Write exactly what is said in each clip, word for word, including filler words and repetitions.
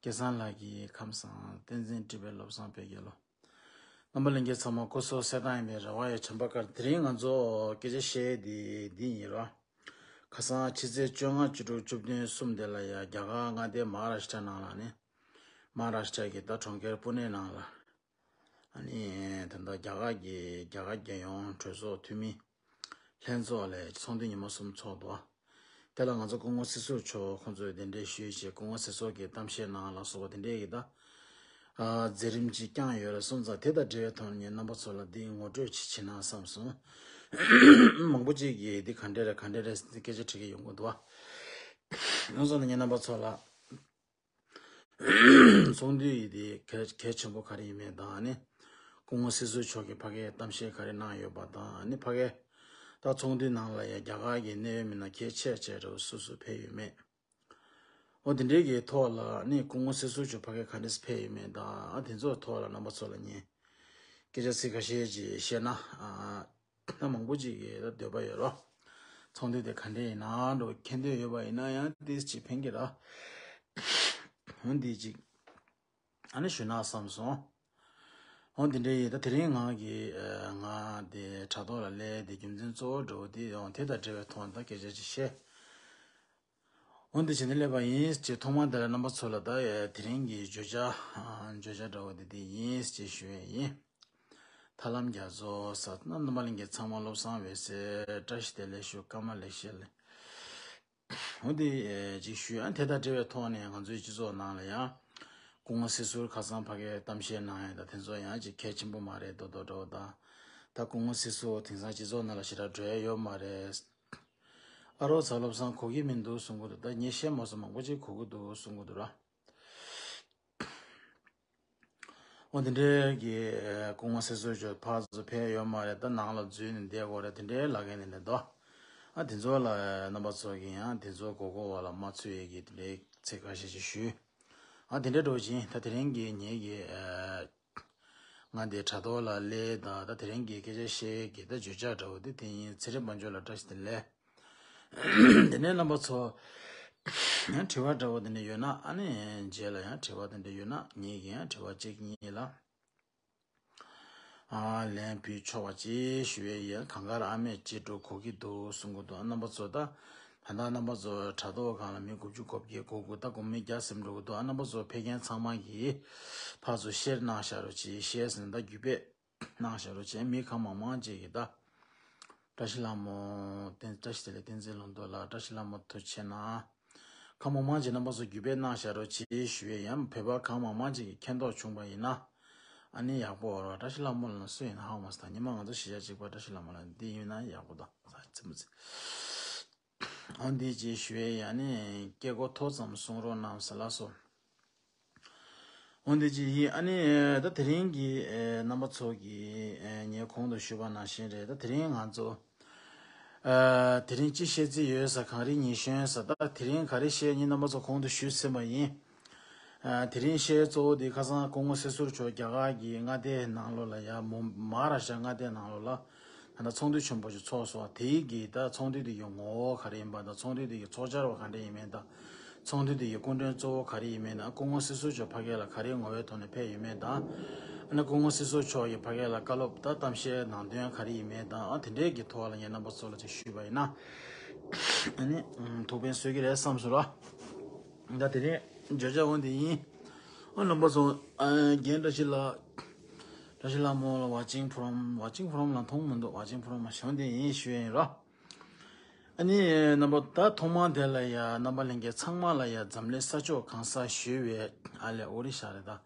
སྐལ་བཟང་ལགས་ཀྱི་ཁམས་བཟང་། བསྟན་འཛིན་བཀྲིས་པའི་བློ་བཟང་བོད་རྒྱལ་ལོ། རྣམ་པ་ལྷན་རྒྱས་ཚང་མ་སྐུ་གཟུགས་གསལ་ཐང་ཡིན་པའི་རེ་བ་ཡོད། བྱམས་པ་དཀར། དེ་རིང་ང་ཚོ་སྐད་ཆ་བཤད་ཡས་འདི་འདི་ཡིན་རོ། ཁ་སང་ཕྱི་ཚེས་བཅོ་ལྔ་བཅུ་དྲུག་བཅུ་བདུན་གསུམ་དེ་ལ་ཡ་རྒྱ་གར་མངའ་སྡེ་མ་ཧཱ་རཱ་ཤི་ཊ་ནང་ལ་ནི། མ་ཧཱ་རཱ་ཤི་ཊ་གི་ད་གྲོང་ཁྱེར་པུ་ནེ་ནང་ལ། ཨ་ནི་ད་ལྟ་རྒྱ་གར་གྱི་རྒྱ་གར་རྒྱལ་ཡོངས་གྲོས་ཚོགས་འཐུས་མི་ལྷན་ཚོགས་ལ་ཚོགས་འདུ་ཉི་མ་གསུམ་ཚོགས་འདུག། དེ་ལ་ང་ཚོ་སྐུ་ངོ་སྲིད་ཟུར་མཆོག་ཁོང་ཚོས་གདན་འདྲེན་ཞུས་བྱས། སྐུ་ངོ་སྲིད་ཟུར་གྱི་གཏམ་བཤད་ནང་ལ་སོགས་པ་དེ་འདྲའི་གི་ད་ཨ་མཛད་རིམ་ཅིག་བསྐྱངས་ཡོད་རེད། སོང་ཙང་དེ་དང་འབྲེལ་བའི་ཐོག་ནས་ངས་རྣམ་པ་ཚོ་ལ་འདི་ངོ་སྤྲོད་ཅིག་བྱེད་ན་བསམ་སོང་། མང་པོ་ཅིག་གིས་འདི་ག་འདྲ་རེད་ག་འདྲ་རེད་སྐད་ཆ་དྲི་གི་ཡོང་གི་འདུག་བ། ཡོང་སོང་ན་ངས་རྣམ་པ་ཚོ་ལ། ཚོགས་འདུ་ཡི་དེ་གལ་གལ་ཆེན་པོ་ག་རེ་ཡིན་མིན་དང་ནི། སྐུ་ངོ་སྲིད་ཟུར་མཆོག་གིས་ཕ་གིར་གཏམ་བཤད་ག་རེ་གནང་ཡོད་པ་དང་ནི། ཕ་གིར་ད་ཚོགས་འདུའི་ནང་ལ་ཡང་རྒྱ་གར་གྱི་གནད་ཡོད་མི་སྣ་གལ་ཆེ་ཆེ་འདྲ་བོ་སུ་སུ་ཕེབས་ཡོད་མེད། འོ་དེ་འདྲའི་གི་ཐོག་ལ་ནི་སྐུ་ངོ་སྲིད་ཟུར་མཆོག་ཕ་གིར་ག་འདྲས་ཕེབས་ཡོད་མེད་དང་དེ་ཚོའི་ཐོག་ལ་རྣམ་པ་ཚོ་ལ་ངས་སྐད་ཆ་ཚིག་ཁ་ཤས་ཅིག་བཤད་ན། ད་མང་པོ་ཅིག་གིས་ད་འདོད་པ་ཡོད་རོ། ཚོགས་འདུ་དེ་ག་འདྲ་ཡིན་ན་འགྲོ་མཁྱེན་འདོད་ཡོད་པ་ཡིན་ན་ཡང་ཏིས་ཅིག་ཕན་གི་ར། འོ་འདི་ཅིག་ཨ་ནི་ཞུ་ན་བསམ་སོང་། འོ་འདི་འདྲ་ཡིན། ད་དེ་རིང་ང་གི་ང་དེ་དྲ་ཐོག་ལ་སླེབས་དེ་རྒྱུ་མཚན་གཙོ་བོ་འགྲོ་བ་དེ་ཡང་དེ་དང་འབྲེལ་བའི་ཐོག་ད་སྐད་ཆ་ཅིག་བཤད། འོ་འདི་བྱས་ནས་སླེབས་པ་ཡིན་ཅེས་ཐོག་མར་དེ་ལ་རྣམ་པ་ཚོ་ལ་ད་དེ་རིང་གི་བརྗོད་བྱ་བརྗོད་བྱ་འདྲ་བོ་དེ་འདི་ཡིན་ཅེས་ཞུ་ཡས་ཡིན། ཐར་ལམ་རྒྱ་མཚོ་ས་རྣམ་པ་ལྷན་རྒྱས་ཚང་མ་བློ་བཟང་འོད་ཟེར་བཀྲ་ཤིས་བདེ་ལེགས་ཞུ། ཀརྨ་ལེགས་བཤད་ལེགས། འོ་འདི་ཅིག་ཞུ་ཡ། དེ་དང་འབྲེལ་བའི་ཐོག་ནས་ང་ཚོའི་སྤྱི་ཚོགས་ནང་ལ་ཡང་སྐུ་ངོ་སྲིད་ཟུར་ཁ་སང་ཕ་གིར་གཏམ་བཤད་གནང་ཡ་ད་དེ་ཚོ་ཡང་ཅིག་གལ་ཆེན་པོ་མ་རེད་དོ་དོ་འདྲ་བོ་དང་། ད་སྐུ་ངོ་སྲིད་ཟུར་དེང་སང་སྤྱི་ཚོགས་ནང་ལ་ཞེ་དྲག་འགྲོ་ཡ་ཡོད་མ་རེད། ཨ་རོགས་ཚ་བློ་བཟང་གོ་གི་མི་འདུག་གསུང་གི་འདུག་ད་ངས་བཤད་མ་སོང་མང་པོ་ཅིག་གོ་གི་འདུག་གསུང་གི་འདུག་ར། འོ་དེ་འདྲའི་གི་སྐུ་ངོ་སྲིད་ཟུར་མཆོག་ཕར་ཚུར་ཕེབས་ཡོད་མ་རེད། ད་ནང་ལ་འཛུལ་ནས་བསྡད་དགོས་རེད་དེ་འདྲའི་ལབ་མཁན་ནི་འདི་འདུག་ཨ་དེ་ཚོ་ལ་རྣམ་པ་ཚོ་གིས་ཡང་དེ་ཚོ་མགོ་སྐོར་བ་ལ་མ་ཚུད་ཡས་ཀྱི་དེ་འདྲའི་ཚིག་ཁ་ཤས་ཤིག་ཞུས། ཨ་དེ་འདྲའི་འགྲོ་བཞིན་ད་དེ་རིང་གི་ངེད་ཀྱི་ང་འདི་དྲ་ཐོག་ལ་སླེབས་དང་ད་དེ་རིང་གི་སྐད་ཆ་བཤད་ཀྱི་ད་བརྗོད་བྱ་འདྲ་བོ་དེ་དེ་ཡིན། ཚེ་རིང་དཔལ་འབྱོར་ལ་བཀྲ་ཤིས་བདེ་ལེགས། དེ་ནས་རྣམ་པ་ཚོ་ཡང་དྲི་བ་འདྲ་བོ་དེ་འདྲ་ཡོད་ན་ཨ་ནི་རྗེས་ལ་ཡང་དྲི་བ་དེ་འདྲ་ཡོད་ན་ངེད་ཀྱིས་ཡང་དྲི་བ་གཅིག་གཉིས་ལ་ཨ་ལན་ཕུལ་ཆོག་པ་ཅིག་ཞུ་ཡས་ཡིན། གང་གར་ཨ་མས་ཅི་འགྲོ་གོ་གི་འདུག་གསུང་གི་འདུག་རྣམ་པ་ཚོ་ད་ད་ལྟ་རྣམ་པ་ཚོ་དྲ་ཐོག་སྒང་ལ་མི་དགུ་བཅུ་གོ་བརྒྱད་གོ་དགུ་ད་གོ་མི་བརྒྱ་ཟིན་འགྲོ་གི་འདུག་ཨ་རྣམ་པ་ཚོ་ཕེབས་མཁན་ཚང་མ་གིས་ཕར་ཚུར་ཤེར་གནང་བཞག་རོགས་གྱིས། ཤེར་ཟིན་ད་བརྒྱུད་སྤེལ་གནང་བཞག་རོགས་བྱས། མི་གང་མང་མང་ཅིག་གིས་ད་བཀྲ་ཤིས་ལྷ་མོ་བསྟན་བཀྲ་ཤིས་བདེ་ལེགས་བསྟན་འཛིན་ལུང་རྟོགས་ལགས་བཀྲ་ཤིས་ལྷ་མོ་ཐུགས་རྗེ་གནང་། གང་མང་མང་ཅིག་རྣམ་པ་ཚོ་བརྒྱུད་སྤེལ་གནང་བཞག་རོགས་གྱིས་ཞུ་ཡས་ཡིན། བོད་པ་གང་མང་མང་ཅིག་གིས་མཁྱེན་རྟོགས་བྱུང་བ་ཡིན་ན་ཨ་ནི་ཡག་པོ་རེད། བཀྲ་ཤིས་ལྷ་མོ་ལ་སུ་ཡིན་ན་ཧ་གོ་མ་སོང་། ད་ཉི་མ་ང་ཚོ་གཞིས་ཆགས་གཅིག་པ་བཀྲ་ཤིས་ལྷ་མོ་ལ་འདི་ཡིན་ན་ཡག་པོ་འདུག་ཚིག་མ་ཚིག་འོ་འདི་ཅིག་ཞུ་ཡས་ཡིན། ཨ་ནི་སྐད་གོ་མཐོ་ཙམ་གསུང་རོགས་གནང་ཟེར་ལགས་སོ། འོ་འདི་ཅིག་ཡིན། ཨ་ནི་ད་དེ་རིང་གི་ཨེ་རྣམ་པ་ཚོ་གིས་ཨེ་ངས་གོང་དུ་ཞུས་པ་ནང་བཞིན་རེད། ད་དེ་རིང་ང་ཚོ་ཨ་དེ་རིང་ཅི་བཤད་རྩིས་ཡོད་ས་གངས་རི་ཉི་གཞོན་ས་ད་དེ་རིང་ག་རེ་བཤད་ཡིན་རྣམ་པ་ཚོ་གོང་དུ་ཞུས་ཟིན་པ་ཡིན། ཨ་དེ་རིང་བཤད་གཙོ་བོ་དེ་ཁ་སང་སྐུ་ངོ་སྲིད་ཟུར་མཆོག་རྒྱ་གར་གྱི་མངའ་སྡེའི་ནང་ལོགས་ལ་ཡ་མོ་མ་ཧཱ་རཱ་ཤ་ཊ་མངའ་སྡེའི་ནང་ལོགས་ལ་ད་ལྟ་ཚོགས་འདུ་ཆེན་པོ་ཞིག་ཚོགས་སོང་། དེའི་གི་ད་ཚོགས་འདུ་དེ་གི་ངོ་བོ་ག་རེ་ཡིན་པ་དང་ཚོགས་འདུ་དེ་གི་ཚོགས་བཅར་བ་ག་འདྲ་ཡིན་མིན་དང་། ཚོགས་འདུ་དེ་ཡི་སྐུ་མགྲོན་གཙོ་བོ་ག་རེ་ཡིན་མིན་དང་། སྐུ་ངོ་སྲིད་ཟུར་མཆོག་ཕ་གི་ལ་ག་རེའི་ངོ་བོའི་ཐོག་ནས་ཕེབས་ཡོད་མེད་དང་། ཨ་ནི་སྐུ་ངོ་སྲིད་ཟུར་མཆོག་གིས་ཕ་གི་ལ་བཀའ་སློབ་དང་གཏམ་བཤད་གནང་དོན་ག་རེ་ཡིན་མིན་དང་། ཨ་དེ་འདྲའི་གི་ཐོག་ལ་ངས་རྣམ་པ་ཚོ་ལ་ཅིག་ཞུས་པ་ཡིན་ན། ཨ་ནི་ཐུགས་ཕན་གསོས་ཀྱི་རེད་བསམ་སོང་ར། ད་དེ་རིང་བརྗོད་བྱ་འོ་འདི་ཡིན། ཨ་རྣམ་པ་ཚོ་ཨ་རྒན་བཀྲ་ཤིས་ལགས། བཀྲ་ཤིས་ལྷ་མོ་ལ་watching from watching from ལ་མཐོང་མི་འདུག watching from ལ་ཞོན་དེ་ཡིན་ཞུ་ཡིན་ར། ཨ་ནི་རྣམ་པ་ད་ཐོག་མར་དེ་ལ་ཡ་རྣམ་པ་ལྷན་རྒྱས་ཚང་མ་ལ་ཡ་འཛམ་གླིང་ས་ཕྱོགས་གང་སར་བཞུགས་པའི་ཨ་ལས་ཨོ་རི་ཤ་རེད་ད།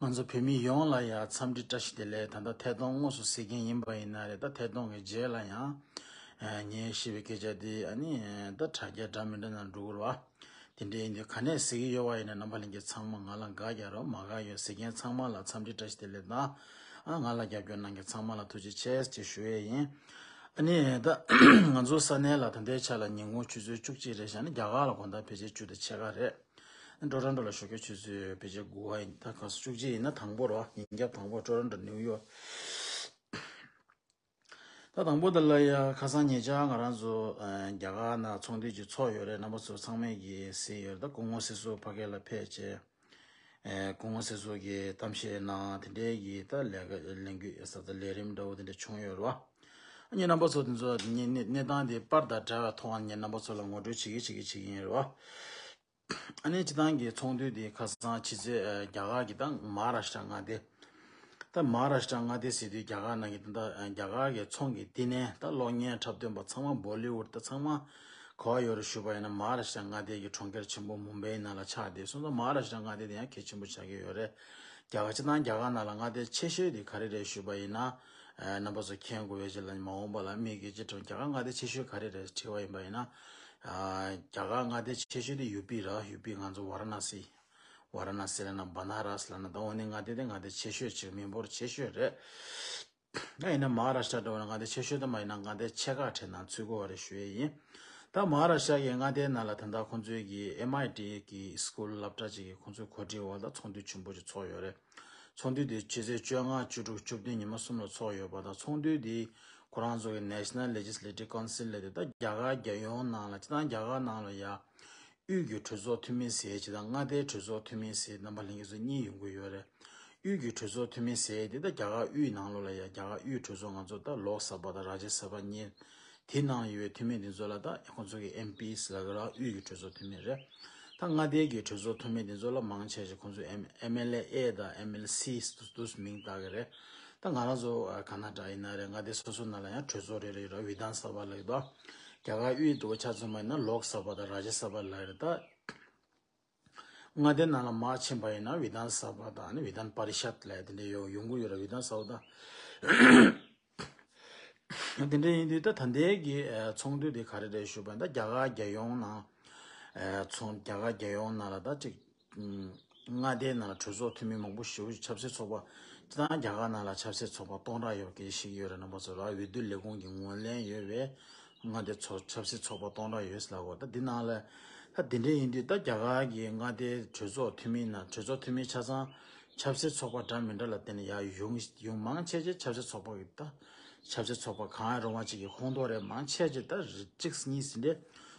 ང་ཚོ་བོད་མི་ཡོངས་ལ་ཡ་འཚམས་འདྲི་བཀྲ་ཤིས་བདེ་ལེགས། ད་ལྟ་ཐད་གཏོང་དངོས་སུ་གཟིགས་མཁན་ཡིན་པ་ཡིན་ན་རེད། ད་ཐད་གཏོང་གི་རྗེས་ལ་ཡང་ངས་བཤད་པའི་སྐད་ཆ་དེ་ཨ་ནི་ད་དྲ་རྒྱ་འདྲ་མི་འདྲ་ནང་འགྲོ་གི་རེད་བ། དེ་འདྲའི་ཡིན་དུས་ག་ནས་གཟིགས་ཀྱི་ཡོད་པ་ཡིན་ན་རྣམ་པ་ལྷན་རྒྱས་ཚང་མ་ང་ལ་དགའ་རྒྱག་རོགས། མ་དགའ་ཡོད་གཟིགས་མཁན་ཚང་མ་ལ་འཚམས་འདྲི་བཀྲ་ཤིས་བདེ་ལེགས་དང་། ཨ་ང་ལ་རྒྱབ་སྐྱོར་གནང་མཁན་ཚང་མ་ལ་ཐུགས་རྗེ་ཆེ་ཞེས་ཞུ་ཡས་ཡིན། ཨ་ནི་ད་ང་ཚོ་ས་གནས་ལ་ད་ལྟའི་ཆ་ལ་ཉིན་གུང་ཆུ་ཚོད་བཅུ་གཅིག་རེད་བཞག་ན་རྒྱ་གར་ལ་དགོང་དག་ཕལ་ཆེར་བཅུ་དང་ཕྱེད་ཀ་རེད། ཊོ་རོན་ཊོ་ལ་ཞོགས་ཀས་ཆུ་ཚོད་ཕལ་ཆེར་དགུ་པ་ཡིན། ད་ག་སོ་བཅུ་གཅིག་ཡིན་ན་དང་པོ་རོ། ཉིན་རྒྱབ་དང་པོ་ཊོ་རོན་ཊོ་ནིའུ་ཡོག་ད་དང་པོ་དེ་ལ་ཡ་ཁ་སང་ཉེ་ཆར་ང་རང་ཚོ་ཨ་རྒྱ་གར་ནང་ཚོགས་འདུ་ཅིག་ཚོགས་ཡོད་རེད། རྣམ་པ་ཚོ་ཚང་མས་ཀྱིས་གཟིགས་ཡོད་རེད། ད་སྐུ་ངོ་སྲིད་ཟུར་ཕ་གི་ལ་ཕེབས་བྱས། ཨེ་སྐུ་ངོ་སྲིད་ཟུར་གྱི་གཏམ་བཤད་གནང་དེ་འདྲའི་གི་ད་ལས་ཀ་ལས་འགུལ་ས་ད་ལས་རིམ་འདྲ་བོ་དེ་འདྲ་བྱུང་ཡོད་རེད་བ། ངས་རྣམ་པ་ཚོ་དེ་ཚོ་གནས་གནས་སྟངས་དེ་པར་དང་འདྲ་བའི་ཐོག་ནས་རྣམ་པ་ཚོ་ལ་ངོ་སྤྲོད་བྱེད་ཀྱི་བྱེད་ཀྱི་བྱེད་ཀྱི་ཡིན་རེད་བ། ཨ་ནི་སྤྱི་བཏང་གི་ཚོགས་འདུ་དེ་ཁ་སང་ཕྱི་ཚེས་ཨ་རྒྱ་གར་གྱི་ད་མ་ཧཱ་རཱ་ཤྲ་མངའ་སྡེ། ད་མ་ཧཱ་རཱ་ཤྲ་མངའ་སྡེ་ཟེར་དུས་རྒྱ་གར་ནང་གི་ད་ལྟ་རྒྱ་གར་གྱི་ཚོང་གི་བསྟི་གནས་ད་གློག་བརྙན་འཁྲབ་སྟོན་པ་ཚང་མ་བོ་ལི་ཝུཌ་ད་ཚང་མ་ག་པར་ཡོད་རེད་ཞུས་པ་ཡིན་ན། མ་ཧཱ་རཱ་ཤྲ་མངའ་སྡེ་གི་གྲོང་ཁྱེར་ཆེན་པོ་མུམ་བྷེའི་ནང་ལ་ཆགས་བསྡད་སོང་ཙང་། མ་ཧཱ་རཱ་ཤྲ་མངའ་སྡེ་དེ་ཡང་གལ་ཆེན་པོ་ཆགས་ཀྱི་ཡོད་རེད། རྒྱ་གར་སྤྱི་བཏང་རྒྱ་གར་ནང་ལ་མངའ་སྡེ་ཆེ་ཤོས་དེ་ག་རེ་རེད་ཞུས་པ་ཡིན་ན། རྣམ་པ་ཚོ་མཁྱེན་དགོས་པའི་ཆེད་ལ་མ་འོངས་པ་ལ་མི་གིས་ཅི་དྲན་རྒྱ་གར་མངའ་སྡེ་ཆེ་ཤོས་ག་རེ་རེད་དྲི་བ་ཡིན་པ་ཡིན་ན། རྒྱ་གར་མངའ་སྡེ་ཆེ་ཤོས་དེ་ཡུ་པི་ར། ཡུ་པི་ང་ཚོ་ཝཱ་ར་ཎ་སི། ཝཱ་ར་ཎ་སི་ལབ་ན་བ་ན་ར་སི་ལབ་ན་ད་འོ་ནི་མངའ་སྡེ་དེ་མངའ་སྡེ་ཆེ་ཤོས་ཅིག་མི་འབོར་ཆེ་ཤོས་རེད། ད་ཡིན་ན་མ་ཧཱ་རཱ་ཤྲ་འདྲ་བོ་ན་མངའ་སྡེ་ཆེ་ཤོས་དེ་མ་ཡིན་ན་མངའ་སྡེ་ཆེ་ཁག་གྲས་ནང་ཚུད་དགོས་པ་རེད་ཞུ་ཡས་ཡིན། ད་མ་ཧཱ་རཱ་ཤྲ་གི་མངའ་སྡེའི་ནང་ལ་ད་ལྟ་ཁོང་ཚོའི་གི་ཨེམ་ཨའི་ཊི་གི་སི་ཀུལ་སློབ་གྲྭ་ཅིག་གི་ཁོང་ཚོའི་གོ་སྒྲིག་འོག་ལ་ཚོགས་འདུ་ཆེན་པོ་ཅིག་ཚོགས་ཡོད་རེད། ཚོགས་འདུ་དེ་ཕྱི་ཚེས་བཅོ་ལྔ་བཅུ་དྲུག་བཅུ་བདུན་ཉི་མ་གསུམ་ལ་ཚོགས་ཡོད་པ་དང་། ཚོགས་འདུ་དེ་ཁོ་རང་ཚོ་གི་National Legislative Council ལབ་དེ་ད་རྒྱ་གར་རྒྱལ་ཡོངས་ནང་ལ་སྤྱི་བཏང་རྒྱ་གར་ནང་ལ་ཡ། དབུས་ཀྱི་གྲོས་ཚོགས་འཐུས་མི་ཟེར་ཅིག་དང་མངའ་སྡེའི་གྲོས་ཚོགས་འཐུས་མི་ཟེར་རྣམ་པ་ལྷན་རྒྱས་ཚོ་གཉིས་ཡོང་གི་ཡོད་རེད། དབུས་ཀྱི་གྲོས་ཚོགས་འཐུས་མི་ཟེར་དེ་ད་རྒྱ་གར་དབུས་ནང་ལོགས་ལ་ཡ་རྒྱ་གར་དབུས་གྲོས་ཚོགས་ང་ཚོ་ད་ལོག་སབ་པ་དང་རཱ་ཇི་སབ་པ་གཉིས། དེ་ནང་ཡོད་པའི་འཐུས་མི་དེ་ཚོ་ལ་ད་ཁོང་ཚོ་གི་ཨེམ་པི་ཟེར་ལ་གི་ལ་དབུས་ཀྱི་གྲོས་ཚོགས་འཐུས་མི་རེད། ད་མངའ་སྡེའི་གི་གྲོས་ཚོགས་འཐུས་མི་དེ་ཚོ་ལ་མང་ཆེ་ཞིག་ཁོང་ཚོ་ཨེམ་ཨེམ་ཨེལ་ཨེ་ཨེ་དང་ཨེམ་ཨེལ་སི་དུ་དུ་མིང་བཏགས་གི་རེད། ད་ང་རང་ཚོ་ཨ་ཀར་ན་ཊ་ཀ་ཡིན་ན་རེད། མངའ་སྡེ་སོ་སོ་ནང་ལ་ཡང་གྲོས་ཚོགས་རེ་རེ་ཡོད་རེད། བི་དྷཱན་སབ་པ་ལབ་ཡོད་དོ། རྒྱ་གར་དབུས་དུ་ཆ་མཚོན་པ་ཡིན་ན་ལོག་སབ་པ་དང་རཱ་ཇི་སབ་པ་ལབ་ཡོད་རེད། ད་མངའ་སྡེ་ནང་ལ་མར་ཕྱིན་པ་ཡིན་ན་བི་དྷཱན་སབ་པ་དང་ནི་བི་དྷཱན་པ་རི་ཤད་ལབ་དེ་འདྲ་ཡོད་ཡོང་གི་ཡོད་རེད། བི་དྷཱན་སབ་པ་དང་། དེ་འདྲ་ཡིན་དུས་ད་ད་ལྟའི་གི་ཨ་ཚོགས་འདུ་དེ་ག་རེ་རེད་ཞུས་པ་ཡིན་ན། ད་རྒྱ་གར་རྒྱལ་ཡོངས་ནང་ཨ་ཚོགས་རྒྱ་གར་རྒྱལ་ཡོངས་ནང་ལ་ད་ཅིག་ཨུམ་མངའ་སྡེའི་ནང་ལ་གྲོས་ཚོགས་འཐུས་མི་མང་པོ་ཞེ་པོ་ཅིག་ཆབ་སྲིད་ཚོགས་པ། སྤྱིར་བཏང་རྒྱ་གར་ནང་ལ་ཆབ་སྲིད་ཚོགས་པ་སྟོང་ཕྲག་ཡོད་སྐད་ཆ་བཤད་ཀྱི་ཡོད་རེད། རྣམ་པ་ཚོ་ལ་འོས་བསྡུ་ལས་ཁུངས་ཀྱི་ངོས་ལེན་ཡོད་པའི་མངའ་སྡེ་ཚོ་ཆབ་སྲིད་ཚོགས་པ་སྟོང་ཕྲག་ཡོད་ཟེར་ལབ་གོ། ད་འདི་ནང་ལ་ད་འདི་འདྲ་ཡིན་དུས་ད་རྒྱ་གར་གྱི་མངའ་སྡེའི་གྲོས་ཚོགས་འཐུས་མི་ནང་གྲོས་ཚོགས་འཐུས་མི་ཆ་ཚང་ཆབ་སྲིད་ཚོགས་པ་འདྲ་མི་འདྲ་ལ་བརྟེན་ནས་ཡར་ཡོང་ཡོང་། མང་ཆེ་ཆེ་ཆབ་སྲིད་ཚོགས་པ་གི་ད་ཆབ་སྲིད་ཚོགས་པ་གང་ཡང་རུང་བ་ཅིག་གི་ཁོངས་གཏོགས་རེད། མང་ཆེ་ཆེ་ད་རེ་གཅིག་གཉིས་ཟིན་ཏེ་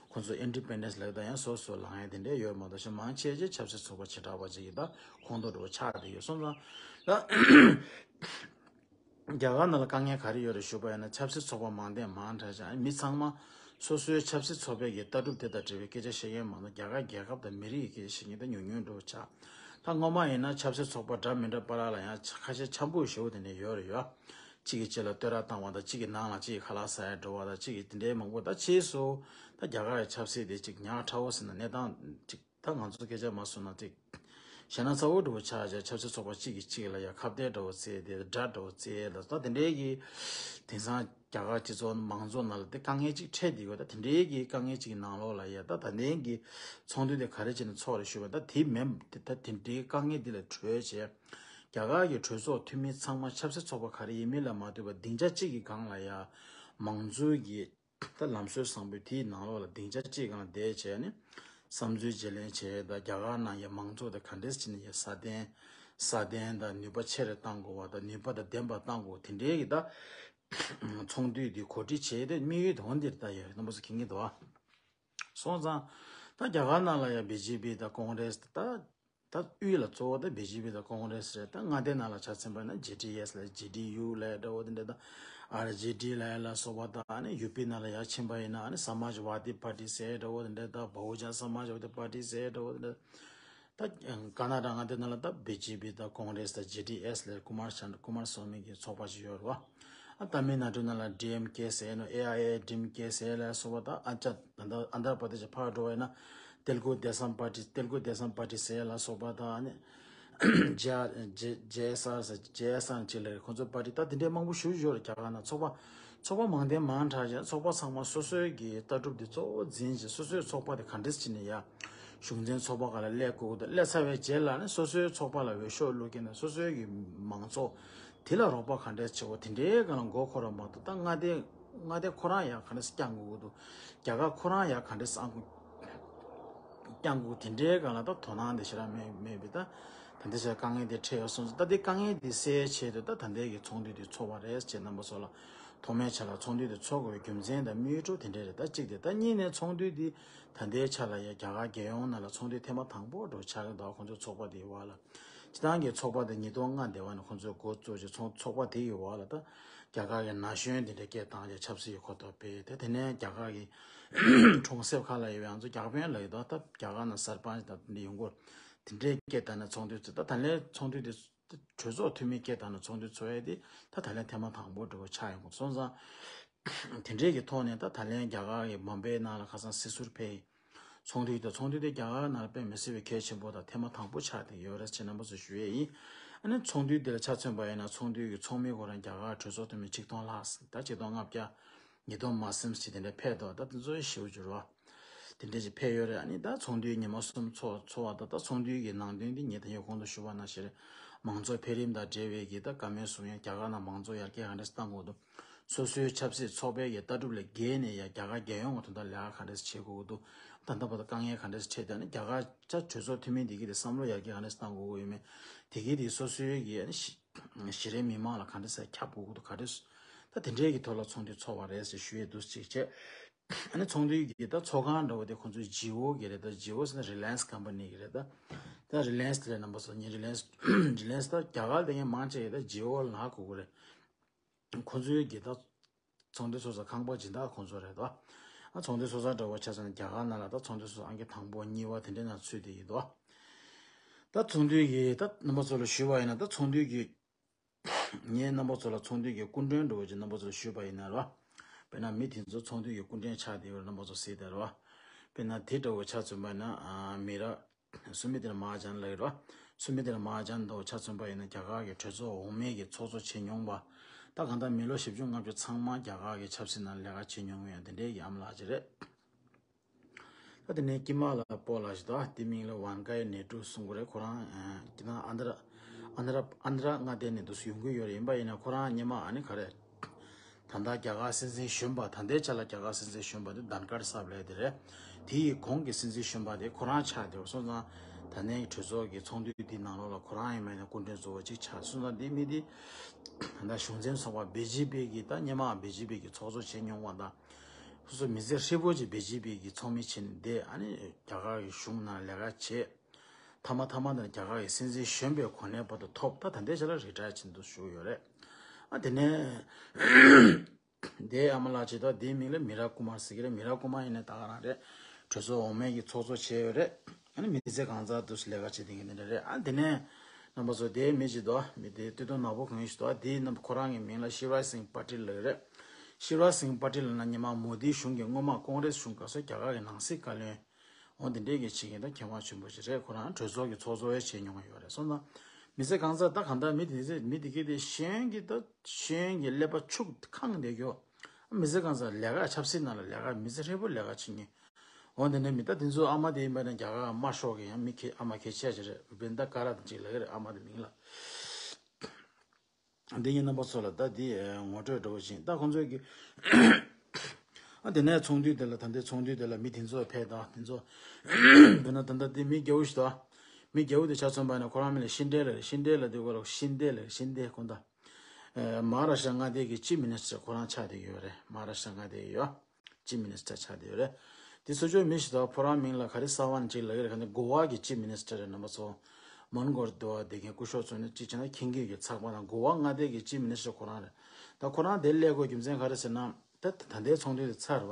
ཁོང་ཚོ་ཨིན་ཌི་པེན་ཌེན་སི་ལབ་ད་ཡང་སོ་སོ་ལངས་ཡ་དེ་འདྲ་ཡོད་མ་གཏོགས་ཤིག་མང་ཆེ་ཆེ་ཆབ་སྲིད་ཚོགས་པ་བྱེ་བྲག་པ་ཅིག་གི་ད་ཁོངས་གཏོགས་འདྲ་བོ་ཆགས་བསྡད་ཡོད་སོང་ཙང་། ད་རྒྱ་གར་ནང་ལ་དཀའ་ངལ་ག་རེ་ཡོད་རེད་ཞུས་པ་ཡིན་ན། ཆབ་སྲིད་ཚོགས་པ་མང་ལྡན་མང་དྲགས་ཤག་མི་ཚང་མ་སོ་སོའི་ཆབ་སྲིད་ཚོགས་པའི་གི་ལྟ་གྲུབ་དེ་དང་འབྲེལ་བའི་སྐད་ཆ་བཤད་མཁན་མང་ན་རྒྱ་གར་རྒྱལ་ཁབ་དང་མི་རིགས་ཀྱི་སྐད་ཆ་བཤད་མཁན་ད་ཉུང་ཉུང་འདྲ་བོ་ཆགས། ད་སྔོན་མ་ཡིན་ན་ཆབ་སྲིད་ཚོགས་པ་འདྲ་མི་འདྲ་བར་ལ་ཡང་ཁ་ཤས་འཆམ་པོ་ཞེ་པོ་དེ་འདྲ་ཡོད་རེད་ཡ། གཅིག་གིས་གཅིག་ལ་བསྟོད་ར་བཏང་བ་དང་། གཅིག་གིས་ནང་ལ་གཅིག་གིས་ཁ་ལག་ཟ་ཡ་འགྲོ་བ་དང་། གཅིག་གིས་དེ་འདྲའི་མང་པོ། ད་ཕྱིས་སུ་ད་རྒྱ་གར་ཡི་ཆབ་སྲིད་དེ་གཅིག་ཉག་ཕྲ་བོ་ཟེར་ན་གནས་སྟངས་གཅིག་ད་ང་ཚོ་སྐད་ཆ་མ་གསུངས་ན་གཅིག་ཞེ་ན་ཚ་བོ་འདྲ་བོ་ཆགས་བྱས། ཆབ་སྲིད་ཚོགས་པ་གཅིག་གིས་གཅིག་ལ་ཡ་ཁ་གཏད་འདྲ་བོ་བྱས་ཏེ། དགྲ་འདྲ་བོ་བྱས་ལ། ད་དེ་འདྲའི་གི་དེང་སང་རྒྱ་གར་སྤྱི་ཚོགས་མང་ཚོགས་ནང་ལ་དེ་དཀའ་ངལ་གཅིག་འཕྲད་བསྡད་ཡོད། ད་དེ་འདྲའི་གི་དཀའ་ངལ་གཅིག་གི་ནང་ལོགས་ལ་ཡ། ད་ད་ལྟའི་གི་ཚོགས་འདུ་དེ་ག་རེ་བྱས་ནས་ཚོགས་རེད་ཞུས་པ། ད་དེ་མིན་ད་དེ་འདྲའི་དཀའ་ངལ་འདི་ལས་གྲོལ་བྱས། རྒྱ་གར་གྱི་གྲོས་ཚོགས་འཐུས་མི་ཚང་མ་ཆབ་སྲིད་ཚོགས་པ་ག་རེ་ཡིན་མིན་ལ་མ་ལྟོས་པར་སྡིངས་ཆ་གཅིག་གི་སྒང་ལ་ཡ་མང་གཙོའི་གི་ད་ལམ་སྲོལ་བཟང་པོའི་དེའི་ནང་ལོགས་ལ་སྡིངས་ཆ་གཅིག་སྒང་བསྡད་བྱས་ནས་བསམ་ཚུལ་བརྗེ་ལེན་བྱས། ད་རྒྱ་གར་ནང་ཡ་མང་གཙོ་དེ་ག་འདྲས་བྱས་ནས་ཡ་སྲ་བརྟན་སྲ་བརྟན་དང་ནུས་པ་ཆེ་རུ་གཏང་དགོས་པ་དང་། ནུས་པ་དང་ལྡན་པ་གཏང་དགོས། དེ་འདྲའི་གི་ད་ཚོགས་འདུ་དེ་གོ་སྒྲིག་བྱས་ཏེ་དམིགས་ཡུལ་དེ་འོ་འདིར་ད་ཡ་རྣམ་པ་ཚོ་མཁྱེན་གྱི་འདུག་ཨ། སོང་ཙང་ད་རྒྱ་གར་ནང་ལ་ཡ་བི་ཇེ་པི་དང་ཀོང་རེས་ད། ད་དབུས་ལ་གཙོ་བོ་ད་བི་ཇེ་པི་དང་ཀོང་རེས་རེད། ད་མངའ་སྡེ་ནང་ལ་ཆ་མཚོན་པ་ན་ཇེ་ཌི་ཨེས་ལ་ཇེ་ཌི་ཡུ་ལ་འདྲ་བོ་དེ་འདྲ་དང་། ཨར་ཇེ་ཌི་ལ་ལ་སོགས་པ་དང་། ཨ་ནི་ཡུ་པི་ནང་ལ་ཡར་ཕྱིན་པ་ཡིན་ན་ཨ་ནི་སམ་ཇ་ཝ་དི་པར་ཏི་ཟེར་འདྲ་བོ་དེ་འདྲ་དང་། བྷ་ཧུ་ཇན་སམ་ཇ་ཝ་དི་པར་ཏི་ཟེར་འདྲ་བོ་དེ་འདྲ། ད་ཀར་ན་ཊ་ཀ་མངའ་སྡེ་ནང་ལ་ད་བི་ཇེ་པི་དང་ཀོང་རེས་དང་ཇེ་ཌི་ཨེས་ལ་ཀུ་མར་ཤ་ཀུ་མར་སྭ་མི་གི་ཚོགས་པ་ཞིག་ཡོད་རེད་བ། ཨ་ཏ་མིལ་ནཱ་ཌུ་ནང་ལ་ཌི་ཨེམ་ཀེ་ཟེར་ནོ། ཨེ་ཨའི་ཨེ་ཌི་ཨེམ་ཀེ་ཟེར་ལ་སོགས་པ་དང་། ཨ་ཅག་ད་ལྟ་ཨན་དྷ་ར་པར་དེ་ཤ་ཕར་འགྲོ་བ་ཡིན་ན་ཏེ་ལུ་གུ་དེ་སམ་པར་ཊི། ཏེ་ལུ་གུ་དེ་སམ་པར་ཊི་ཟེར་ལ་སོགས་པ་དང་། ཨ་ནི་ཇེ་ཨར་ཇེ་ཇེ་ཨེས་ཨར་ཟེར། ཇེ་ཨེས་ཨར་ཅིག་ལ་ཁོང་ཚོ་པར་ཊི་ད་དེ་འདྲའི་མང་པོ་ཞིག་ཡོད་རེད་རྒྱ་གར་ནང་ཚོགས་པ། ཚོགས་པ་མང་ལྡན་མང་དྲགས་བྱས། ཚོགས་པ་ཚང་མ་སོ་སོའི་གི་ལྟ་གྲུབ་དེ་གཙོ་བོ་འཛིན་བྱས། སོ་སོའི་ཚོགས་པ་དེ་ག་འདྲས་བྱས་ནས་ཡ་གཞུང་འཛིན་ཚོགས་པ་སྒང་ལ་སླེབས་དགོས་ཀྱི་འདུག་སླེབས་ཚར་བའི་རྗེས་ལ་ནི་སོ་སོའི་ཚོགས་པ་ལ་འོས་ཤོག་བླུགས་མཁན་ནི་སོ་སོའི་གི་མང་ཚོགས་དེ་ལ་རོགས་པ་ག་འདྲས་བྱེད་དགོས། དེ་འདྲའི་སྒང་ལ་མགོ་འཁོར་བ་མ་གཏོགས། ད་མངའ་སྡེ་མངའ་སྡེ་ཁོ་རང་ཡ་ག་འདྲས་བསྐྱང་དགོས་ཀྱི་འདུག་རྒྱ་གར་ཁོ་རང་ཡ་ག་འདྲས་བསྐྱང་དགོས། དེ་འདྲའི་སྒང་ལ་ད་དོ་སྣང་དེ་ཞེ་དྲག་མེད་མེད་པའི་ད་ད་ལྟ་ཞེ་དྲག་དཀའ་ངལ་དེ་འཕྲད་ཡོད་སོང་ཙང་། ད་དེ་དཀའ་ངལ་དེ་སེལ་ཆེད་དུ་ད་ད་ལྟའི་གི་ཚོགས་འདུ་དེ་ཚོགས་པ་རེད་ཅེས་རྣམ་པ་ཚོ་ལ་ ཐོག་མའི་ཆ་ལ་ཚོགས་འདུ་དེ་ཚོགས་དགོས་པའི་རྒྱུ་མཚན་དང་དམིགས་ཡུལ་དེ་འདྲ་རེད། ད་གཅིག་དེ་ད་གཉིས་ནས་ཚོགས་འདུ་དེ་ད་ལྟའི་ཆ་ལ་ཡ་རྒྱ་གར་རྒྱལ་ཡོངས་ནང་ལ་ཚོགས་འདུ་ཐེངས་མ་དང་པོ་འདྲ་ཆགས་ཀྱི་འདུག་ཁོང་ཚོའི་ཚོགས་པ་དེའི་བར་ལ། སྤྱི་བཏང་གི་ཚོགས་པ་དེ་ཉིས་སྟོང་ལྔ་དེ་བ་ནས་ཁོང་ཚོས་འགོ་བཙུགས་ཀྱི་ཚོགས་ཚོགས་པ་དེ་ཡི་འོག་ལ་ད་རྒྱ་གར་གྱི་ན་གཞོན་དེ་འདྲ་སྐད་བཏང་རྒྱ་ཆབ་སྲིད་ཀྱི་གོ་རྟོགས་སྤེལ་ཏེ། དེ་ནས་རྒྱ་གར་གྱི་གྲོང་གསེབ་ཁག་ལ་ཡོད་པའི་ང་ཚོ་རྒྱ་དཔོན་ལ་ཡོད་དོ། ད་རྒྱ་གར་ནང་གསར་སྤང་ཞིག་དང་དེ་འདྲ་ཡོང་གི་ཡོད། དེ་འདྲའི་སྐད་བཏང་ནས་ཚོགས་འདུ་ཚོགས། ད་ད་ལན་ཚོགས་འདུ་དེ་གྲོས་ཚོགས་འཐུས་མིའི་སྐད་བཏང་ནས་ཚོགས་འདུ་ཚོགས་ཡས་དེ་ད་ད་ལན་ཐེངས་མ་དང་པོ་འདྲ་བོ་ཆགས་ཡོང་གི་སོང་ཙང་། དེ་འདྲའི་གི་ཐོག་ནས་ད་ད་ལན་རྒྱ་གར་གྱི་བོམ་བེ་ནང་ལ་ཁ་སང་སྲིད་ཟུར་ཕེབས། ཚོགས་འདུ་དང་ཚོགས་འདུ་དེ་རྒྱ་གར་ནང་ལ་དཔེ་མི་སྲིད་པའི་གལ་ཆེན་པོ་དང་ཐེངས་མ་དང་པོ་ཆགས་བསྡད་ཡོད་རེད་ཅེས་རྣམ་པ་ཚོ་ཞུ་ཡས་ཡིན། ཨ་ནི་ཚོགས་འདུ་དེ་ལ་ཆ་མཚོན་པ་ཡིན་ན་ཚོགས་འདུ་གི་ཚོགས་མི་ཁོ་རང་རྒྱ་གར་གྲོས་ཚོགས་འཐུས་མི་ཆིག་སྟོང་ལྷག་ད་ཆིག་སྟོང་ལྔ་བརྒྱ་ཉིས་སྟོང་མ་ཟིན་ཞིག་དེ་འདྲ་ཕེབས་འདུག་ད་དེ་ཚོ་ཞེ་པོ་ཅིག་རེད་བ། དེ་འདྲ་ཞིག་ཕེབས་ཡོད་རེད། ཨ་ནི་ད་ཚོགས་འདུའི་ཉི་མ་གསུམ་ཚོགས་ཚོགས་པ་དང་ད་ཚོགས་འདུའི་གི་ནང་དོན་དེ་ངས་ད་ཡོད་གོང་དུ་ཞུ་བ་ནང་བཞིན་རེད། མང་གཙོ་འཕེལ་རིམ་དང་འབྲེལ་བའི་གི་ད་བཀའ་མོལ་གསུང་ཡ། རྒྱ་གར་ནང་མང་གཙོ་ཡར་རྒྱས་ག་འདྲ་སེ་གཏང་དགོས་འདུག་སོ་སོའི་ཆབ་སྲིད་ཚོགས་པའི་གི་ལྟ་གྲུབ་ལས་བརྒལ་ནས་ཡ་རྒྱ་གར་རྒྱལ་ཡོངས་ཀྱི་དོན་དག་ལས་ཀ་ག་འདྲ་སེ་བྱེད་དགོས་ཀྱི་འདུག་ད་ལྟ་བར་དུ་དཀའ་ངལ་ག་འདྲ་སེ་འཕྲད་དེ། ཨ་ནི་རྒྱ་གར་ཆ་གྲོས་ཚོགས་འཐུས་མི་འདི་གི་དེ་བསམ་བློ་ཡར་རྒྱས་ག་འདྲ་སེ་གཏང་དགོས་ཀྱི་ཡོད་མེད། དེ་གི་དེ་སོ་སོའི་གི་ཨ་ནི་གཞི་གཞི་རིམ་མི་མང་ལ་ག་འདྲ་སེ་ཁྱབ་དགོས་ཀྱི་འདུག་ག་འདྲ་སེ། ད་དེ་འདྲའི་གི་ཐོག་ལ་ཚོགས་འདུ་ཚོགས་པ་རེད་ཟེར་ཞུ་ཡས་འདུག་ཅིག་བྱས། ཨ་ནི་ཚོགས་འདུའི་གི་ད་ཚོགས་ཁང་འདྲ་བོ་དེ་ཁོང་ཚོའི་ཇི་ཨོ་གི་རེད། ད་ཇི་ཨོ་ཟེར་ན་རི་ལ་ཡན་སི་ཀམ་པ་ནི་གི་རེད། ད་ད་རི་ལ་ཡན་སི་དེ་ལ་རྣམ་པ་ཚོ་ཉིན་རི་ལ་ཡན་སི་རི་ལ་ཡན་སི་ད་རྒྱ་གར་དེ་ངས་མང་ཆེ་གི་ད་ཇི་ཨོ་ལ་གོ་གི་རེད། ཁོང་ཚོའི་གི་ད་ཚོགས་འདུ་ཚོགས་ས་ཁང་པ་སྦྱིན་བདག་ཁོང་ཚོ་རེད་དོ། ཨ་ཚོགས་འདུ་ཚོགས་ས་འདྲ་བོ་ཆ་ཚང་རྒྱ་གར་ནང་ལ་ད་ཚོགས་འདུ་ཚོགས་ས་ཨང་ཀི་དང་པོ་གཉིས་པ་དེ་འདྲའི་ནང་ཚུད་དེ་ཡིན་དོ། ད་ཚོགས་འདུའི་གི་ད་རྣམ་པ་ཚོ་ལ་ཞུས་པ་ཡིན་ན་ད་ཚོགས་འདུའི་གི་ངས་རྣམ་པ་ཚོ་ལ་ཚོགས་འདུའི་གི་སྐུ་མགྲོན་འདྲ་བོ་ཅིག་རྣམ་པ་ཚོ་ལ་ཞུས་པ་ཡིན་ན་རོ། དཔེར་ན་མི་དེ་ཚོ་ཚོགས་འདུའི་གི་སྐུ་མགྲོན་ཆགས་བསྡད་ཡོད་རྣམ་པ་ཚོ་གཟིགས་དང་རོ། དཔེར་ན་དེ་འདྲ་བོ་ཆ་མཚོན་པ་ན་ཨ་མི་ར་སུ་མི་དེ་ལ་མ་ཧ་ཇན་ལབ་ཡོད་རོ། སུ་མི་དེ་ལ་མ་ཧ་ཇན་འདྲ་བོ་ཆ་མཚོན་པ་ཡིན་ན་རྒྱ་གར་གི་གྲོས་ཚོགས་འོག་མའི་གི་ཚོགས་གཙོ་བྱེད་མྱོང་བ། ད་གང་ལྟར་མི་ལོ་བཞི་བཅུ་ལྔ་བཅུ་ཚང་མ་རྒྱ་གར་གི་ཆབ་སྲིད་ནང་ལས་ཀ་བྱེད་མྱོང་ཡོད་དེ་འདྲའི་གི་ཨ་མ་ལགས་ཅིག་རེད། ད་དེ་ནས་དཀྱིལ་མ་ལ་སྤོ་ལགས་ཤིག་དང་དེ་མིང་ལ་ཝན་ཀའི་ནེ་ཀྲུ་གསུང་གི་རེད། ཁོ་རང་ཨ་དེ་ནང་ཨན་དྲ་ཨན་དྲ་ཨན་དྲ་མངའ་སྡེ་ནས་འདུག་སེ་ཡོང་གི་ཡོད་རེད། ཡིན་པ་ཡིན་ན་ཁོ་རང་སྔོན་མ་ཨ་ནི་ག་རེ། ད་ལྟ་རྒྱ་གར་སྲིད་འཛིན་གཞོན་པ་ད་ལྟའི་ཆ་ལ་རྒྱ་གར་སྲིད་འཛིན་གཞོན་པ་དེ་དྷན་ཁར་སཱབ་ལབ་དེ་རེད། དེ་ཡི་གོང་གི་སྲིད་འཛིན་གཞོན་པ་དེ་ཁོ་རང་ཆགས་བསྡད་པ་སོང་ཙང་ད་ནས་གྲོས་ཚོགས་ཀྱི་ཚོགས་འདུ་དེའི་ནང་ལོགས་ལ་ཁོ་རང་ཡིན་མིན་ནས་སྐུ་མགྲོན་གཙོ་བོ་གཅིག་ཆགས་སོང་ཙང་དེ་མི་དེ་ད་ལྟ་གཞུང་འཛིན་ཚོགས་པ་བི་ཇེ་པི་གི་ད་སྔོན་མ་བི་ཇེ་པི་གི་ཚོགས་གཙོ་བྱེད་མྱོང་བ་དང་། སོ་སོ་མི་ཚེ་ཧྲིལ་པོ་ཅིག་བི་ཇེ་པི་གི་ཚོགས་མི་བྱས་ནས་བསྡད། ཨ་ནི་རྒྱ་གར་གི་གཞུང་ནང་ལས་ཀ་བྱས། མཐའ་མ་མཐའ་མ་དེ་ནི་རྒྱ་གར་གི་སྲིད་འཛིན་གཞོན་པའི་གོ་གནས་བར་དུ་ཐོབ། ད་ད་ལྟའི་ཆ་ལ་རི་ཊ་ཡར་བྱས་འདུག་བཞུགས་ཡོད་རེད། ཨ་དེ་ནས་དེའི་ཨ་མ་ལགས་ཅིག་ད་དེའི་མིང་ལ་མི་ར་ཀུ་མར་ཟེར་གི་རེད། མི་ར་ཀུ་མར་ཡིན་ན་ད་ག་རང་རེད། གྲོས་ཚོགས་འོག་མའི་གི་ཚོགས་གཙོ་བྱས་ཡོད་རེད། ཨ་ནི་མི་ཚེ་གང་ཚར་འདུག་སེ་ལས་ཀ་བྱེད་བསྡད་མཁན་དེ་འདྲ་རེད། ཨ་དེ་ནས་རྣམ་པ་ཚོ་དེའི་མི་ཅིག་འདུག་མི་དེ་སྟོད་ཐུང་ནག་པོ་གང་ཡིན་ཞིག་འདུག་དེའི་རྣམ་ཁོ་རང་གི་མིང་ལ་ཤིབ་རཱཇ་སིང་པ་ཏིལ་ལབ་ཀྱི་རེད། ཤིབ་རཱཇ་སིང་པ་ཏིལ་ལབ་ན་སྔོན་མ་མོ་དིའི་གཞུང་གི་སྔོན་མ་ཀོང་རེས་གཞུང་སྐབས་སུ་རྒྱ་གར་གྱི་ནང་སྲིད་བཀའ་བློན། འོ་འདི་འདྲས་ཀྱི་བྱེད་མཁན་དང་མཁས་དབང་ཆེན་པོ་ཞིག་རེད། ཁོ་རང་གྲོས་ཚོགས་ཀྱི་ཚོགས་གཙོ་ཡང་བྱས་མྱོང་ཡོད་རེད། སོང་ཙང་མི་ཚེ་གང་ཚར་ད་གང་ལྟར་མི་དེ་ཚེ་མི་དེ་གས་དེ་གཞོན་གྱི་ད་གཞོན་གྱི་ཀླད་པ་ཕྱུག་ཁེངས་བསྡད་ཀྱོ། མི་ཚེ་གང་ཚར་ལས་ཀ་ཆབ་སྲིད་ནང་ལ་ལས་ཀ་མི་ཚེ་ཧྲིལ་པོ་ལས་ཀ་བྱེད་མཁན། འོ་འདི་འདྲ་མི་ད་དེ་ཚོ་ཨ་མ་དེ་ཡིན་པ་ན་རྒྱ་གར་དམར་ཤོག་གི་ཡང་མི་ཁེ་ཨ་མ་ཁེ་ཆེ་ཞིག་རེད། བེན་ད་ཀ་ར་དང་ཅིག་ལ་གི་རེད། ཨ་མ་དེ་མིང་ལ། འདི་ཡིན་རྣམ་པ་ཚོ་ལ་ད་འདི་ངོ་སྤྲོད་འདྲ་བོ་བྱིན། ད་ཁོང་ཚོས་ཀྱི་ཨ་དེ་ནས་ཚོགས་འདུ་དེ་ལ་ད་ལྟའི་ཚོགས་འདུ་དེ་ལ་མི་དེ་ཚོ་ཕེབས་དང་དེ་ཚོ་འདི་ན་ད་ལྟ་དེ་མི་རྒྱ་བོ་ཞིག་དང་མི་རྒྱ་བོ་དེ་ཆ་མཚོན་པ་ན་ཁོ་རང་མིང་ལ་ཤིན་ཏྲེ་ལ་རེད། ཤིན་ཏྲེ་ལ་དེ་གོ་ལ་ཤིན་ཏྲེ་ལ་རེད། ཤིན་ཏྲེ་ཁོང་ད་མ་ཧ་ར་ཤ་མངའ་སྡེ་གི་ཅིབ་མི་ནི་སི་ཊར་ཁོ་རང་ཆགས་བསྡད་ཡོད་རེད། མ་ཧ་ར་ཤ་མངའ་སྡེ་ཡོད། ཅིབ་མི་ནི་སི་ཊར་ཆགས་བསྡད་ཡོད་རེད། དེ་སོ་ཅོའི་མི་ཞིག་དང་ཁོ་རང་མིང་ལ་ག་རེ་ས་ཝན་ཅིག་ལབ་ཀྱི་རེད། ག་ནི་གོ་བ་གི་ཅིབ་མི་ནི་སི་ཊར་རེད། རྣམ་པ་ཚོ་མོན་གྷོར་འདུག་བ་བསྡད་མཁན་སྐུ་ཞབས་ཚོ་ནི་གཅིག་བྱས་ན་ཁྱེད་ཀྱི་གི་ཚགས་པར་ནང་གོ་བ་མངའ་སྡེ་གི་ཅིབ་མི་ནི་སི་ཊར་ཁོ་རང་རེད། ད་ཁོ་རང་དེ་སླེབས་དགོས་རྒྱུ་མཚན་ག་རེ་ཟེར་ན། ད་ད་ལྟའི་ཚོགས་འདུ་དེ་ཚར་བ་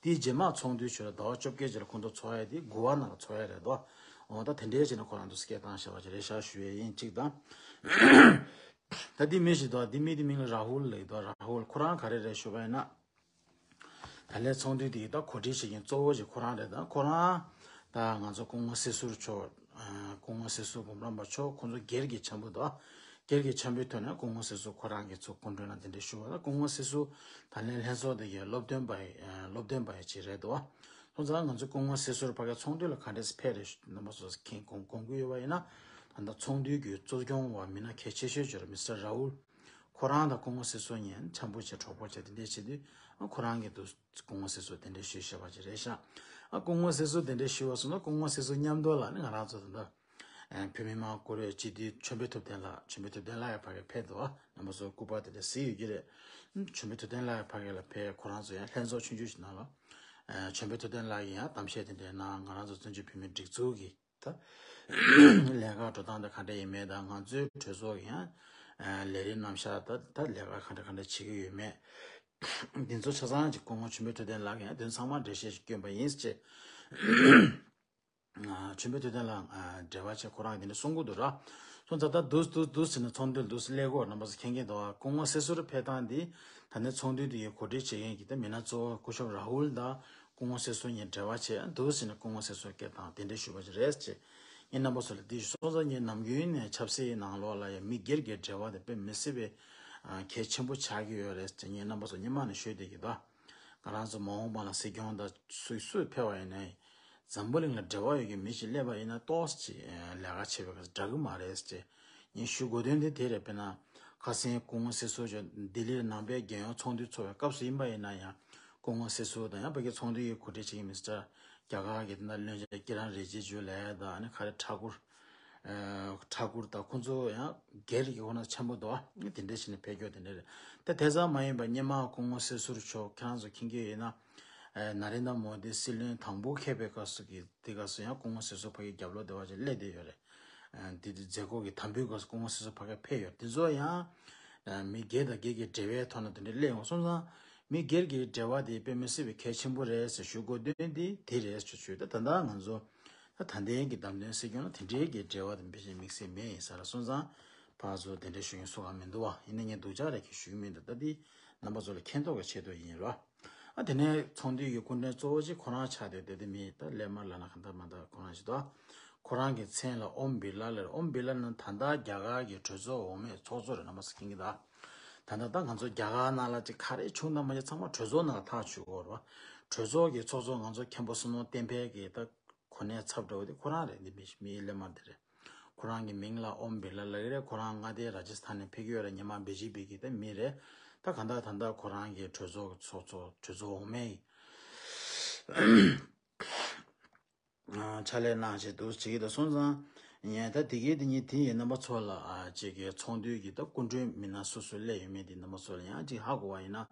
དེའི་རྗེས་མ་ཚོགས་འདུ་ཞུ་ལ་ཟླ་བ་བཅོ་བརྒྱད་རྗེས་ལ་ཁོང་ཚོ་ཚོགས་ཡ་དེ་གོ་བ་ནང་ལ་ཚོགས་ཡ་རེད་དོ། འོ་ད་དེ་འདྲའི་བྱས་ན་ཁོ་རང་ཚོ་སྐད་བཏང་བཞག་པ་ཅིག་རེད་ཤག་ཞུ་ཡ་ཡིན་གཅིག་དང་། ད་འདི་མི་ཞིག་འདུག་འདི་མི་འདི་མིང་ལ་ར་ཧུལ་ལབ་ཀྱི་འདུག་ར་ཧུལ་ཁོ་རང་ག་རེ་རེད་ཞུ་བ་ཡིན་ན། ད་ལན་ཚོགས་འདུ་འདི་ད་གོ་སྒྲིག་བྱེད་མཁན་གཙོ་བོ་ཞིག་ཁོ་རང་རེད། ད་ཁོ་རང་ད་ང་ཚོ་སྐུ་ངོ་སྲིད་ཟུར་མཆོག་སྐུ་ངོ་སྲིད་ཟུར་འབུམ་རམས་པ་མཆོག་ཁོང་ཚོ་སྒེར་གྱི་འཆམ་པོ་འདུག་སྒེར་གྱི་འཆམ་པོའི་ཐོག་ནས་སྐུ་ངོ་སྲིད་ཟུར་ཁོ་རང་གིས་ཚུར་སྐུ་མགྲོན་ལ་འདི་འདྲ་ཞུ་བ་ལ། སྐུ་ངོ་སྲིད་ཟུར་ད་ལན་ལྷན་ཚོགས་འདི་གའི་སློབ་སྟོན་པ་ཡི་སློབ་སྟོན་པ་ཡི་ཅིག་རེད་འདུག་སོང་ཙང་ང་ཚོ་སྐུ་ངོ་སྲིད་ཟུར་ཕ་གི་ཚོགས་འདུ་ལ་ག་འདྲས་ཕེབས་རེད་རྣམ་པ་ཚོ་མཁྱེན་དགོངས་དགོངས་ཀྱི་ཡོད་པ་ཡིན་ན། ད་ལྟ་ཚོགས་འདུའི་གི་གཙོ་སྐྱོང་བ་མི་སྣ་གལ་ཆེ་ཤོས་ཅིག་རེད། མི་སི་ཊར་ར་ཧུལ། ཁོ་རང་དང་སྐུ་ངོ་སྲིད་ཟུར་གཉིས་འཆམ་པོ་བྱས་གྲོགས་པོ་བྱས་དེ་འདྲས་བྱེད་དུས་ཨ་ཁོ་རང་གིས་འདུག་སྐུ་ངོ་སྲིད་ཟུར་དེ་འདྲས་ཞུས་བཞག་པ་ཅིག་རེད་ཤག་ཨ་སྐུ་ངོ་སྲིད་ཟུར་དེ་འདྲས་ཞུས་པ་སོང་ན་སྐུ་ངོ་སྲིད་ཟུར་མཉམ་དུ་ལ་ནི་ང་རང་ཚོ་དེ་འདྲ་ བོད་མི་མང་སྐོར་བའི་སྤྱི་འཐུས་མཆོད་འབུལ་ཐུབ་བསྟན་ལགས། མཆོད་འབུལ་ཐུབ་བསྟན་ལགས་ཡང་ཕ་གིར་ཕེབས་འདུག་རྣམ་པ་ཚོ་སྐུ་པར་དེ་འདྲ་གཟིགས་ཡོད་ཀྱི་རེད། མཆོད་འབུལ་ཐུབ་བསྟན་ལགས་ཡང་ཕ་གིར་ལ་ཕེབས། ཁོ་རང་ཚོ་ཡང་ལྷན་ཚོགས་ཆུང་ཆུང་ཞིག་ནང་ལ་མཆོད་འབུལ་ཐུབ་བསྟན་ལགས་ཀྱིས་ཡང་གཏམ་བཤད་དེ་འདྲ་གནང་། ང་རང་ཚོ་བཙན་བྱོལ་བོད་མིའི་སྒྲིག་འཛུགས་ཀྱི་ད་ལས་ཀ་འགྲོ་སྟངས་དེ་ག་འདྲ་ཡིན་མིན་དང་། ང་ཚོའི་གྲོས་ཚོགས་ཀྱི་ཡང་ལས་རིམ་རྣམ་གཞག་ད་ད་ལས་ཀ་ག་འདྲ་ག་འདྲ་བྱེད་ཀྱི་ཡོད་མེད། འདི་ཚོ་ཆ་ཚང་ཅིག་སྐུ་ངོ་མཆོད་འབུལ་ཐུབ་བསྟན་ལགས་ཀྱིས་དོན་ཚང་མ་འགྲེལ་བཤད་ཅིག་བསྐྱོན་པ་ཡིན་ཅེས། མཆོད་འབུལ་ཐུབ་བསྟན་ལགས་འབྲེལ་བ་བྱས་ཁོ་རང་གིས་འདི་འདྲ་གསུང་གི་འདུག་ར། སོང་ཙང་ད་འདུག་འདུག་འདུག་ཟེར་ནས་ཚོགས་འདུ་འདུག་སླེབས་གོ། རྣམ་པ་ཚོ་མཁྱེན་མཁྱེན་འདུག་ཨ། སྐུ་ངོ་སྲིད་ཟུར་ཕེབས་སྟངས་འདི་ད་ནི་ཚོགས་འདུ་འདི་ཡི་གོ་སྒྲིག་བྱེད་མཁན་གྱི་ད་མི་སྣ་གཙོ་བོ་སྐུ་ཞབས་ར་ཧུལ་དང་སྐུ་ངོ་སྲིད་ཟུར་གཉིས་འབྲེལ་བ་བྱས། འདུག་ཟེར་ནས་སྐུ་ངོ་སྲིད་ཟུར་སྐད་བཏང་། དེ་འདྲ་ཞུས་པ་ཅིག་རེད་ཅེས། ངས་རྣམ་པ་ཚོ་ལ་འདི་ཞུ། སོང་ཙང་ངས་ནམ་རྒྱུན་ནས་ཆབ་སྲིད་ནང་ལོགས་ལ་ཡང་མི་སྒེར་གྱི་འབྲེལ་བ་དེ་དཔེ་མི་སྲིད་པའི་གལ་ཆེན་པོ་ཆགས་ཀྱི་ཡོད་རེད་ཅེས་ངས་རྣམ་པ་ཚོ་སྔོན་མ་ནས་ཞུས་བསྡད་ཀྱི་འདུག་ང་རང་ཚོ་མ་འོངས་པ་ལ་སྲིད་སྐྱོང་དང་སུས་སུས་ཕེབས་པ་ཡིན་ནའི་འཛམ་བུ་གླིང་ལ་འབྲེལ་བ་ཡོད་ཀྱི་མི་ཞིག་སླེབས་པ་ཡིན་ན་ཏོག་ཙམ་ཅིག་ལས་ཀ་བྱེད་པའི་སྐབས་སུ་འདྲ་གི་མ་རེད་ཅེས་ངས་ཞུ་དགོས་དོན་དེ་དེ་རེད། དཔེར་ན་ཁ་སང་སྐུ་ངོ་སྲིད་ཟུར་མཆོག་ལྡི་ལིར་ནང་པའི་རྒྱལ་ཡོངས་ཚོགས་འདུ་ཚོགས་པའི་སྐབས་སུ་ཡིན་པ་ཡིན་ན་ཡང་། སྐུ་ངོ་སྲིད་ཟུར་དང་ཡང་ཕ་གི་ཚོགས་འདུ་ཡི་གོ་སྒྲིག་བྱེད་ཀྱི་མི་སི་ཊར་རྒྱ་གར་གྱི་དེ་འདྲ་བློན་ཆེན་ཀི་རན་རི་ཇི་ཇུ་ལབ་ཡ་དང་། ཨ་ནི་ག་རེ་ཁྲ་ཀུར། ཨ་ཁྲ་ཀུར་དང་ཁོང་ཚོ་ཡང་སྒེར་གྱི་ཁོ་ན་ཆེན་པོ་འདུག་ཨ། དེ་འདྲ་བྱས་ནས་ཕེབས་རྒྱུ་དེ་འདྲ་རེད། ད་དེ་ཙམ་མ་ཡིན་པར་སྔོན་མ་སྐུ་ངོ་སྲིད་ཟུར་མཆོག་ཁྱེད་རང་ཚོ་མཁྱེན་གྱི་ཡོད་ན། ཨ་ནཱ་རེན་དྲ་མོ་དི་སྲིད་བློན་དང་པོ་འཁེལ་བའི་སྐབས་སུ་གི་དེ་སྐབས་སུ་ཡང་སྐུ་ངོ་སྲིད་ཟུར་ཕ་གི་རྒྱབ་ལོགས་དེ་བ་ཅིག་སླེབས་བསྡད་ཡོད་རེད། ཨ་དེ་དུས་མཛད་སྒོ་གི་དང་པོའི་སྐབས་སུ་སྐུ་ངོ་སྲིད་ཟུར་ཕ་གིར་ཕེབས་ཡོད། དེ་ཚོ་ཡང་ཨ་མི་སྒེར་དང་སྒེར་གྱི་འབྲེལ་བའི་ཐོག་ནས་དེ་འདྲ་སླེབས་ཡོང་སོང་ཙང་། མི་སྒེར་གྱི་འབྲེལ་བ་དེ་དཔེ་མི་སྲིད་པའི་གལ་ཆེན་པོ་རེད་ཟེར་ཞུ་དགོས་དོན་དེ་དེ་རེད་ཟེར་ཞུ། ད་ད་ལྟ་ང་ཚོ་ད་ད་ལྟའི་གི་བདམས་ཐོན་སྲིད་སྐྱོང་ལ་དེ་འདྲའི་གི་འབྲེལ་བ་དེ་ཕལ་ཆེར་དམིགས་བསལ་མེད་ཡིན་ས་རེད། སོང་ཙང་ཕར་ཚུར་དེ་འདྲའི་ཞུ་མཁན་སུ་གང་མི་འདུག་བ། ཡིན་ན་ངས་སྡུག་ཅག་རེད་ཀྱི་ཞུ་གི་མིན་འདུག་ད་འདི་རྣམ་པ་ཚོ་ལ་མཁྱེན་རྟོགས་ཀྱི་ཆེད་དུ་ཡིན་རོ། ཨ་དེ་ནས་ཚོགས་འདུའི་གི་སྐུ་མགྲོན་གཙོ་བོ་ཅིག་ཁོ་རང་ཆགས་བསྡད་དེ། དེ་མི་ད་སླད་མར་ལབ་ན་གང་ལྟར་མ་ལྟར་ཁོ་རང་ཞིག་འདུག་ཁོ་རང་གི་མཚན་ལ་ཨོམ་བི་ལ་ལབ་རེད། ཨོམ་བི་ལ་ནི་ད་ལྟ་རྒྱ་གར་གྱི་གྲོས་ཚོགས་འོག་མའི་ཚོགས་གཙོ་རེད། རྣམ་པ་ཚོ་མཁྱེན་གྱི་ད། ད་ལྟ་ད་ང་ཚོ་རྒྱ་གར་ནང་ལ་ཅིག་ག་རེ་བྱུང་དང་མ་བྱུང་ཚང་མ་གྲོས་ཚོགས་ནང་ལ་ཐག་གཅོད་དགོས་རེད་བ། གྲོས་ཚོགས་ཀྱི་ཚོགས་གཙོ་ང་ཚོ་མཁན་པོ་བསོད་ནམས་བསྟན་འཕེལ་གྱི་ད་གོ་གནས་ཚབ་འདྲ་བོ་དེ་ཁོ་རང་རེད། འདི་མི་མི་སླད་མ་དེ་རེད། ཁོ་རང་གི་མིང་ལ་ཨོམ་བི་ལ་ལབ་ཀྱི་རེད། ཁོ་རང་མངའ་སྡེ་ར་ཇ་སི་ཐན་ནས་ཕེབས་ཀྱི་ཡོད་རེད། ཉི་མ་བི་ཇེ་པི་གི་ད་མི་རེད། ད་གང་ལྟར་ད་ལྟ་ཁོ་རང་གི་གྲོས་ཚོགས་ཀྱི་ཚོགས་གཙོ་གྲོས་ཚོགས་འོག་མའི་ཕྱག་ལས་གནང་བྱས་འདུག་བྱེད་ཀྱི་འདུག་སོང་ཙང་། ངས་ད་དེ་གའི་དེ་ཉིད་དེ་ཡི་རྣམ་པ་ཚོ་ལ་ཨ་ཅིག་གི་ཚོགས་འདུའི་གི་ད་སྐུ་མགྲོན་མི་སྣ་སུ་སུ་སླེབས་ཡོད་མེད་དེ་རྣམ་པ་ཚོ་ལ་ཡང་ཅིག་ཧ་གོ་བ་ཡིན་ན།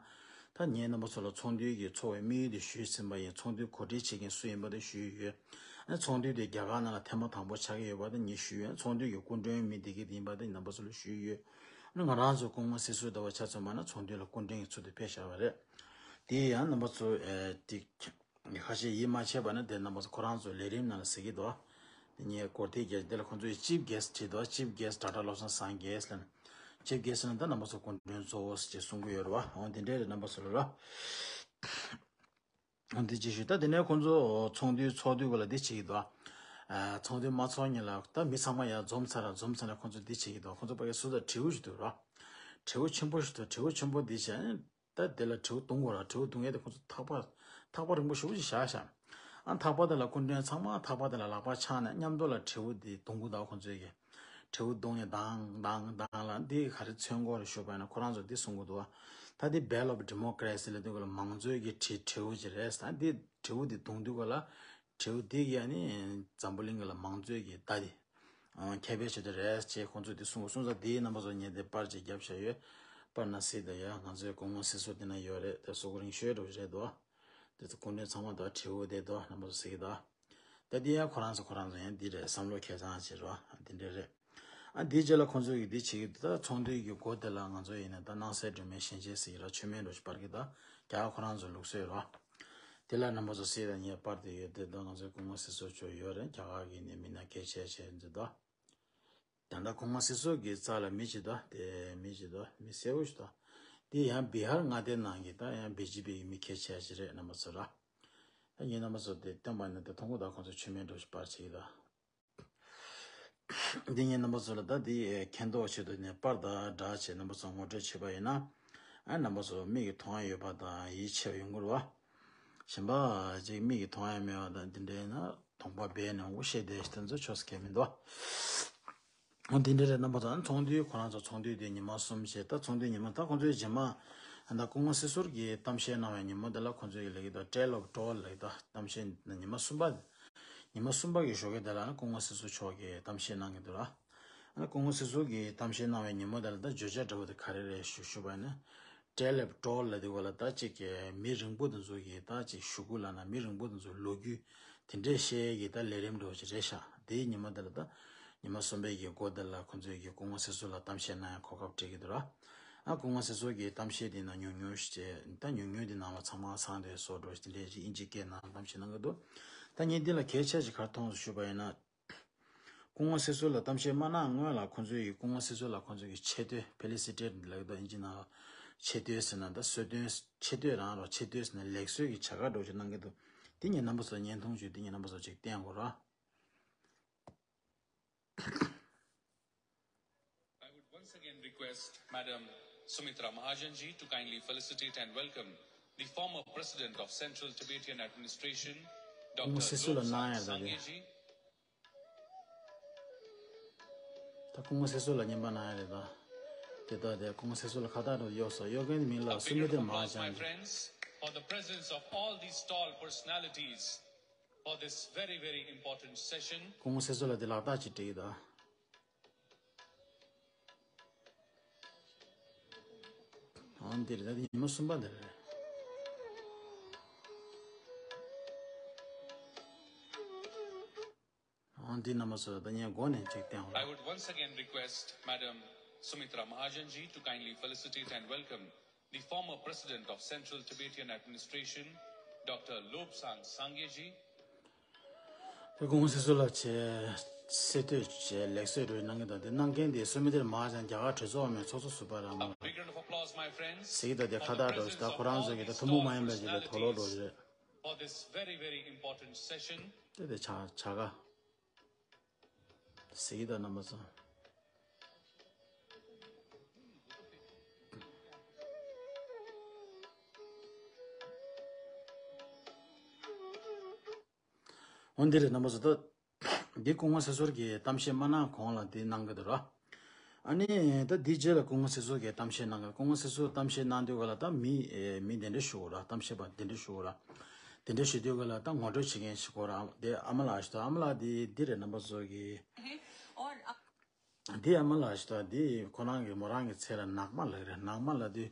ད་ངས་རྣམ་པ་ཚོ་ལ་ཚོགས་འདུའི་གི་ཚོགས་པའི་དམིགས་ཡུལ་དེ་ཞུས་ཟིན་པ་ཡིན། ཚོགས་འདུའི་གོ་སྒྲིག་བྱེད་མཁན་སུ་ཡིན་པ་དེ་ཞུས་ཡོད། ཨ་ཚོགས་འདུ་དེ་རྒྱ་གར་ནང་ལ་ཐེངས་མ་དང་པོ་ཆགས་ཀྱི་ཡོད་པ་དེ་ངས་ཞུས་ཡོད། ཚོགས་འདུའི་གི་སྐུ་མགྲོན་མི་དེ་གའི་དེ་ཡིན་པ་དེ་རྣམ་པ་ཚོ་ལ་ཞུས་ཡོད། ཨ་ང་རང་ཚོ་སྐུ་ངོ་སྲིད་ཟུར་ཟླ་བ་ཆ་མཚོན་པ་ན་ཚོགས་འདུ་ལ་སྐུ་མགྲོན་གྱི་ཚུལ་དུ་ཕེབས་བཞག་པ་རེད། དེ་ཡང་རྣམ་པ་ཚོ་ཨ་དེ། ཁ་ཤས་ཡིད་མ་ཆེས་པ་ན་དེ་རྣམ་པ་ཚོ་ཁོ་རང་ཚོའི་ལས་རིམ་ནང་ལ་ཟེར་གྱི་འདུག་དེ་ངས་སྐོར་དེ་རྒྱབ་དེ་ལ་ཁོ་ཚོས་ཅིབ་གེ་སི་ཊི་བྲིས་འདུག་ཅིབ་གེ་སི་ཊི་ཌོག་ཊར་བློ་བཟང་སངས་རྒྱས་ལབ་ནས། ཅིབ་གེ་སི་ཊི་ནི་ད་རྣམ་པ་ཚོ་སྐུ་མགྲོན་གཙོ་བོ་ཞེས་གསུང་གི་ཡོད་རེད་བ། འོ་དེ་འདྲའི་རེད། རྣམ་པ་ཚོ་ལ་ར། འོ་དེ་ཅིག་ཞུ། ད་དེ་ནས་ཁོ་ཚོ་ཚོགས་འདུའི་ཚོགས་དུས་ག་ལ་འདི་བྱེད་ཀྱི་འདུག་ཚོགས་འདུ་མ་ཚོགས་ཉིན་ལ་ད་མི་ཚང་མ་ཡར་འཛོམས་ཚར་ར། འཛོམས་ཚར་ནས་ཁོ་ཚོ་འདི་བྱེད་ཀྱི་འདུག་ཁོ་ཚོ་ཕ་གི་ཟུར་དུ་དྲེའུ་ཞིག་འདུག་ར། དྲེའུ་ཆེན་པོ་ཞིག་འདུག་དྲེའུ་ཆེན་པོ་འདི་བྱས། ད་དེ་ལ་དྲེའུ་རྡུང་དགོས་ར། དྲེའུ་རྡུང་ཡས་དེ་ཁོ་ཚོ་ཐག་པ་ཐག་པ་རིང་པོ་ཞེ་པོ་ཅིག་བཞག་བཞག་ཨ་ཐག་པ་དེ་ལ་སྐུ་མགྲོན་ཚང་མ་ཐག་པ་དེ་ལ་ལག་པ་འཆང་ནས་མཉམ་དུ་ལ་དྲེའུ་དེ་རྡུང་གི་འདུག་ཁོ་ཚོས་ཀྱི་དྲེའུ་རྡུང་ནས་ལྡང་ལྡང་ལྡང་ལ་འདི་ག་རེ་མཚོན་གྱི་རེད་ཞུས་པ་ཡིན་ན། ཁོ་རང་ཚོ་འདི་གསུང་གི་འདུག་ད་འདི་Bell of Democracy ལབ་དུས་སྐབས་ལ་མང་གཙོའི་གི་དྲེ་དྲེའུ་ཅིག་རེད། ད་འདི་དྲེའུ་འདི་རྡུང་དུས་སྐབས་ལ་དྲེའུ་འདི་གི་ཨ་ནི་འཛམ་བུ་གླིང་གི་ལ་མང་གཙོའི་གི་མདའ་འདི། ཨང་ཁྱད་པར་ཆེ་དེ་རེད་ཅེས་ཁོང་ཚོས་དེ་གསུང་གསུང་ས་དེའི་རྣམ་པ་ཚོ་ཉན་དེ་པར་ཅིག་བརྒྱབ་བཞག་ཡོད། པར་ན་སི་དང་ཡ་ང་ཚོའི་སྐུ་ངོ་སྲིད་ཟུར་དེ་ན་ཡོད་རེད། དེ་སོ་གོ་རིང་ཤོས་འགྲོ་རེད་དོ། དེ་ཚོ་སྐུ་མགྲོན་ཚང་མ་དང་དྲེའུ་དེ་དོ་རྣམ་པ་ཚོ་ཟེར་གི་དོ། ད་དེ་ཡང་ཁོ་རང་ཚོ་ཁོ་རང་ཚོ་ཡང་འདི་རེད། བསམ་བློ་ཁེ་བཟང་ཅིག་རོ་འདི་འདྲ་རེད། ཨ་འདིའི་རྗེས་ལ་ཁོང་ཚོས་ཀྱི་འདི་བྱེད་ཀྱི་འདུག་ད་ཚོགས་འདུའི་གི་སྒོ་དེ་ལ་ང་ཚོ་ཡིན་ན་ད་སྣང་གསལ་སྒྲོན་མེའི་ཞལ་ཆད་ཟེར་གྱི་ར། མཆོད་མེ་འགྲོ་ཞིག་སྤར་གྱི་ད་རྒྱ་གར་ཁོ་རང་ཚོའི་ལུགས་སྲོལ་རོ། དེ་ལ་རྣམ་པ་ཚོ་གཟིགས་དང་ངས་པར་དེ་ཡོད་དེ་ད་ང་ཚོའི་སྐུ་ངོ་སྲིད་ཟུར་མཆོག་ཡོད་རེད། རྒྱ་གར་གྱི་ནས་མི་སྣ་གལ་ཆེ་ཆེ་འཛུལ་ད། ད་ལྟ་སྐུ་ངོ་སྲིད་ཟུར་གྱི་རྩ་ལ་མི་གཅིག་ད་དེ་མི་གཅིག་ད་མི་སེར་བོ་ཞིག་ད། དེ་ཡང་བི་ཧར་མངའ་སྡེ་ནང་གི་ད་ཡང་བི་ཇེ་པི་ཡི་མི་གལ་ཆེ་ཞིག་རེད། རྣམ་པ་ཚོ་ར། ད་ངས་རྣམ་པ་ཚོ་དེ་སྟོན་པ་ནི་དེ་མཐོང་གི་ད། ཁོང་ཚོ་མཆོད་མེ་འགྲོ་ཞིག་སྤར་བྱེད་ཀྱི་ད། འདི་ངས་རྣམ་པ་ཚོ་ལ་ད་འདི་མཁྱེན་རྟོགས་ཆེད་དུ་ནས་པར་དང་སྦྲགས་བྱས་རྣམ་པ་ཚོ་ངོ་སྤྲོད་བྱས་པ་ཡིན་ན། ཨ་རྣམ་པ་ཚོ་མིག་གིས་མཐོང་ཡ་ཡོད་པ་དང་ཡིད་ཆེས་པ་ཡོང་གི་རེད་བ། གཞན་པ་ཅིག་མིག་གིས་མཐོང་ཡ་མེད་པ་དང་འདི་འདྲ་ཡིན་ན་གདོང་པ་སྦས་ནས་འུ་ཤེས་བསྡད་ཤི་དེ་ཚོ་ཆོག་ས་གལ་མི་འདུག་འོ་འདི་འདྲ་རེད། རྣམ་པ་ཚོ་ཚོགས་འདུའི་ཁོ་རང་ཚོ་ཚོགས་འདུ་དེ་ཉི་མ་གསུམ་བྱས། ད་ཚོགས་འདུའི་ཉི་མ་ད་ཁོང་ཚོའི་རྗེས་མ་ད་སྐུ་ངོ་སྲིད་ཟུར་གྱིས་གཏམ་བཤད་གནང་བའི་ཉིན་མོ་དེ་ལ་ཁོང་ཚོས་ལབ་ཀྱི་འདུག Tale of Toll ལབ་ཀྱི་འདུག་གཏམ་བཤད་ཉི་མ་གསུམ་པ། ཉི་མ་གསུམ་པ་གི་ཞོགས་ཀས་དེ་ལ་སྐུ་ངོ་སྲིད་ཟུར་མཆོག་གིས་གཏམ་བཤད་གནང་གི་འདུག་ལ། ཨ་ནི་སྐུ་ངོ་སྲིད་ཟུར་གྱིས་གཏམ་བཤད་གནང་བའི་ཉིན་མོ་དེ་ལ་ད་བརྗོད་བྱ་འདྲ་བོ་དེ་ག་རེ་རེད་ཞུ་ཞུ་བ་ཡིན་ན། ཊེ་ལེབ་ཊོལ་ལབ་དུས་སྐབས་ལ་ད་ཅིག་གི་མི་རིང་པོ་དེ་ཚོ་གི་ད་ཅིག་ཞུ་སྐུལ་ལབ་ན་མི་རིང་པོ་དེ་ཚོ་ལོ་རྒྱུས་དེ་འདྲས་བཤད་ཡས་ཀྱི་ད་ལས་རིམ་འདྲ་བོ་ཅིག་རེད་ཤག་དེའི་ཉིན་མོ་དེ་ལ་ད་ཉི་མ་གསུམ་པའི་གི་འགོ་དེ་ལ་ཁོང་ཚོས་གི་སྐུ་ངོ་སྲིད་ཟུར་ལ་གཏམ་བཤད་གནང་ཡ་གོ་སྐབས་སྤྲད་ཀྱི་འདུག་ར། ཨ་སྐུ་ངོ་སྲིད་ཟུར་གྱི་གཏམ་བཤད་དེ་ནང་ཉུང་ཉུང་ཞིག་བྱས། ད་ཉུང་ཉུང་དེ་ནང་ལ་ཚང་མ་ཚང་དེ་བཟོ་འདྲ་ཞིག་དེ་འདྲས་ཅིག་དབྱིན་ཇི་སྐད་ནང་གཏམ་བཤད་གནང་གི་འདུག་ད་ངས་འདི་ལ་གལ་ཆེ་ཞིག་ག་རེ་མཐོང་སོང་ཞུས་པ་ཡིན་ན། སྐུ་ངོ་སྲིད་ཟུར་ལ་གཏམ་བཤད་མ་གནང་སྔོན་ལ་ཁོང་ཚོས་ཡི་སྐུ་ངོ་སྲིད་ཟུར་ལ་ཁོང་ཚོས་ཀྱི་ཆེ་བསྟོད་ཕེ་ལི་སི་ཊེཊ་ལབ་ཀྱི་འདུག་དབྱིན་ཇི་ནང་ལ་ཆེ་བསྟོད་ཟེར་ན་ད་གསོལ་སྟོན་ཆེ་བསྟོད་རང་རོ་ཆེ་བསྟོད་ཟེར་ན་ལེགས་གསོལ་གྱི་བྱ་དགའ་འདྲ་ཅིག་གནང་གི་འདུག་དེ་ངས་རྣམ་པ་ཚོ་བརྙན་ཐུང་བརྒྱུད་དེ་ངས་རྣམ་པ་ཚོ་ཅིག་བསྟན་དགོས་ར། I would once again request Madam Sumitra Mahajanji to kindly felicitate and welcome the former President of Central Tibetan Administration, སྐུ་ངོ་Doctor སྲིད་ཟུར་ལ་Lobsang གནང་ཡ་ད་དེ། Sangyeji. ད་སྐུ་ངོ་སྲིད་ཟུར་ལ་བརྙན་པར་གནང་ཡ་རེད་ད། དེ་ད་དེ་སྐུ་ངོ་སྲིད་ཟུར་ལ་ཁ་བཏགས་འདྲ་གཡོགས་སོ། གཡོག་མཁན་མིང་ལ་A སུ་མི་big དེ་round of མ་applause, my ཅང་། Friends, for the presence of all these tall personalities for this very, very important session. སྐུ་ངོ་སྲིད་ཟུར་ལ་དེ་ལག་རྟགས་ཅིག་སྤྲད་ཀྱི་ད། ཨང་འདིར་ད་ཉི་མ་གསུམ་པ་འདིར་རེད། ཨང་འདི་རྣམ་པ་ཚོ་ད་ངས་མགོ་ནས་ཅིག་བསྟན་འོང་། I would once again request Madam Sumitra Mahajanji to kindly felicitate and welcome the former President of Central Tibetan Administration, Doctor Lobsang Sangyeji. དེ་སྐུ་ངོ་སྲིད་ཟུར་ལ་ཆེ་སེ་སྟོད་ཆེ་ལེགས་གསོལ་རོལ་གནང་གི་དང་དེ་གནང་མཁན་དེ་སུ་མི་དེར་མ་ཅང་རྒྱ་གར་གྲོས་ཚོགས་མའི་ཚོགས་གཙོ་ཟུར་པ་རང་མོ། A big round of applause, my friends, ཟེར་གྱི་དང་དེ་ཁ་བཏགས་འགྲོ་ད་ཁོ་རང་ཚོ་གི་ད་ཐུན་མོང་མ་ཡིན་པ་ཞིག་ལ་དོ་ལོ་འགྲོ་རེད། For this very, very important session. དེ་དེ་ཆ་ཆ་ག་ཟེར་གྱི་དང་རྣམ་པ་ཚོ། འོན་ཏེ་རེད་རྣམ་པ་ཚོ་ད། འདི་སྐུ་ངོ་སྲིད་ཟུར་གྱི་གཏམ་བཤད་མ་གནང་གོང་ལ་འདི་གནང་གི་འདུག་ར། ཨ་ནི་ད་འདི་རྗེས་ལ་སྐུ་ངོ་སྲིད་ཟུར་གྱི་གཏམ་བཤད་གནང་གི། སྐུ་ངོ་སྲིད་ཟུར་གཏམ་བཤད་གནང་དུས་ག་ལ་ད་མི་ཨེ་མི་འདི་འདྲ་ཞུ་དགོས་ར། གཏམ་བཤད་པ་འདི་འདྲ་ཞུ་དགོས་ར། འདི་འདྲ་ཞུ་དུས་ག་ལ་ད་ངོ་སྤྲོད་བྱེད་མཁན་ཞིག་དགོས་ར། དེ་ཨ་མ་ལགས་ཞུ་དང་། ཨ་མ་ལགས་འདི་འདི་རེད་རྣམ་པ་ཚོ་གི། འདི་ཨ་མ་ལགས་ཞུ་དང་འདི་ཁོ་རང་གི་མོ་རང་གི་མཚན་ལ་ནག་མ་ལགས་རེད། ནག་མ་ལགས་འདི་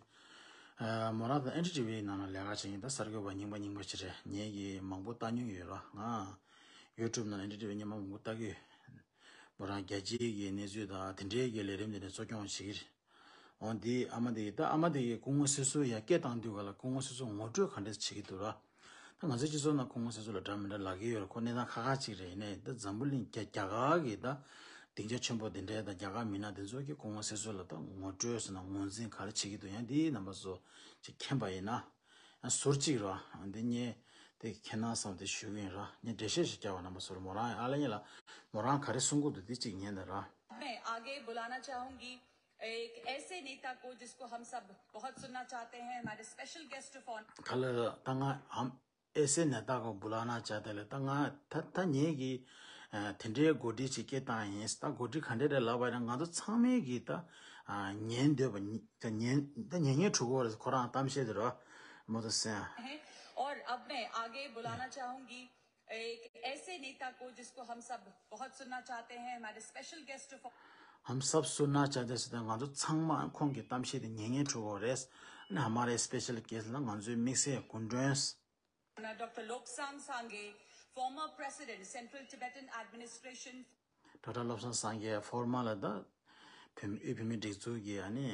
ཨ་མོ་རང་དང་ཨེན་ཌི་ཊི་ཝི་ནང་ལ་ལས་ཀ་བྱེད་མཁན་ད་གསར་འགོད་པ་རྙིང་པ་རྙིང་པ་ཞིག་རེད། ངས་ཀྱི་མང་པོ་ལྟ་མྱོང་ཡོད་ར། ང་ཡུ་ཊུབ་ནང་ཨེན་ཌི་ཊི་ཝི་སྔོན་མ་མང་པོ་ལྟ་གི་ཡོད། མོ་རང་རྒྱལ་སྤྱིའི་གི་གནས་ཚུལ་དང་དེ་འདྲའི་གི་ལས་རིམ་དེ་འདྲ་གཙོ་སྐྱོང་བྱེད་ཀྱི་རེད། འོ་འདི་ཨ་མ་འདི་ད་ཨ་མ་འདི་གི་སྐུ་ངོ་སྲིད་ཟུར་ཡ་སྐད་བཏང་དུས་ག་ལ་སྐུ་ངོ་སྲིད་ཟུར་ངོ་སྤྲོད་ག་འདྲས་བྱེད་ཀྱི་འདུག་ར། ད་ང་ཚོའི་སྤྱི་ཚོགས་ནང་སྐུ་ངོ་སྲིད་ཟུར་ལ་འདྲ་མི་འདྲ་ལབ་ཀྱི་ཡོད་རེད། ཁོ་གནས་སྟངས་ཁག་ཁག་ཅིག་རེད། ཡིན་ནའི་ད་འཛམ་བུ་གླིང་རྒྱ་རྒྱ་གར་གི་ད་སྡིངས་ཆ་ཆེན་པོ་འདི་འདྲའི་ད་རྒྱ་གར་མི་སྣ་འདི་ཚོ་གི་སྐུ་ངོ་སྲིད་ཟུར་ལ་ད་ངོ་སྤྲོད་ཟེར་ན་ངོས་འཛིན་ག་རེ་བྱེད་ཀྱི་འདུག་ཡང་འདི་རྣམ་པ་ཚོ་ཅིག་མཁྱེན་པ་ཡིན་ན། ཡང་ཟུར་གཅིག་ར་འདི་ངས་དེ་མཁྱེན་ན་བསམ་དེ་ཞུ་གི་ཡིན་ར། ངས་འགྲེལ་བཤད་ཞིག་རྒྱག་པ་རྣམ་པ་ཚོར་མོ་རང་ཨ་ལ་ཉེ་ལ་མོ་རང་ག་རེ་གསུང་གི་འདུག་འདི་གཅིག་ཉན་དང་ར། मैं आगे बुलाना चाहूंगी एक ऐसे नेता को जिसको हम सब बहुत सुनना चाहते हैं, हमारे special guest of honor। ག་ལ་ད་ང་ཨམ་ཨེ་སེ་ནེ་ཏཱ་ཀོ་བུ་ལ་ན་ཅཱ་ཏེ་ལེ། ད་ང་ད་ད་ངེད་ཀྱི་ཨ་དེ་འདྲའི་གོ་སྒྲིག་ཅིག་སྐད་བཏང་ཡིན། ད་གོ་སྒྲིག་ག་འདྲ་རེད་ལབ་པ་ཡིན་ན་ང་ཚོ་ཚང་མས་ཀྱི་ད་ཨ་ཉན་འདོད་པ་ཉི་ད་ཉན་ད་ཉན་ཉན་འགྲོ་གི་རེད། ཁོ་རང་གཏམ་བཤད་དེ་རོ་མོ་ད་སེ། हैं। और अब मैं आगे बुलाना चाहूंगी एक ऐसे नेता को जिसको हम सब बहुत सुनना चाहते हैं, हमारे special guest of हम सब सुनना चाहते हैं ཟེར་ད་ང་ཚོ་ཚང་མ་ཁོང་གི་གཏམ་བཤད་དེ་ཉན་ཉན་འགྲོ་གི་རེད། ཨ་ནི་ཧ་མ་རེ་སི་པེ་ཤལ་གེ་སི་ལ་ང་ཚོའི་དམིགས་བསལ་སྐུ་མགྲོན། Doctor Lobsang Sangay, former president, Central Tibetan Administration. ཌོག་ཊར་བློ་བཟང་སངས་རྒྱས་ཕོར་མར་ལ་ད་བོད་མི་དབུས་བོད་མིའི་སྒྲིག་འཛུགས་ཀྱི་ཨ་ནི་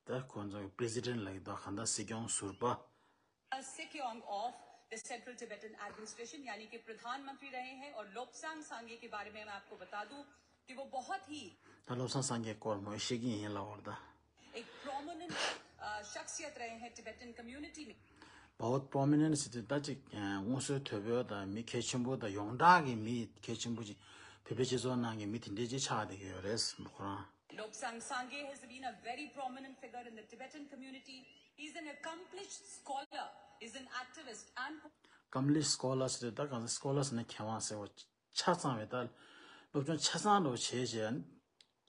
ད་ཁོང་ཚོ་གི་པི་རེ་སི་ཌེན་ཊི་ལ་ཡོད་དོ་གང་ལྟར་སྲིད་སྐྱོང་ཟུར་པ། Sikyong of the Central Tibetan Administration, यानी कि प्रधानमंत्री रहे हैं। और लोब्सांग सांगे के बारे में मैं आपको बता दूं कि वो बहुत ही ད་བློ་བཟང་སངས་རྒྱས་སྐོར་མོ་བཤད་ཀྱི་ཡིན་ལབ་པ་རེད་ད། एक प्रोमिनेंट शख्सियत रहे हैं टिबेटन कम्युनिटी में। बहुत प्रोमिनेंट ཟེར་དུས་ད་ཅིག་དངོས་སུ་དོལ་པོ་དང་མི་གལ་ཆེན་པོ་དང་ཡོངས་གྲགས་ཀྱི་མི་གལ་ཆེན་པོ་ཅིག་བོད་པའི་སྤྱི་ཚོགས་ནང་གི་མི་དེ་འདྲས་ཅིག་ཆགས་བསྡད་ཀྱི་ཡོད་རེད་ཁོ་རང་། Lobsang Sangay has been a very prominent figure in the Tibetan community. He's an accomplished scholar, he's an activist and accomplished scholar ཟེར་དུས་ད་གང་ཟེར་སྐོ་ལར་ཟེར་ན་མཁས་དབང་ཟེར་བ། ཆ་ཚང་བའི་ད་སློབ་སྦྱོང་ཆ་ཚང་འགྲོ་བྱས་བྱས་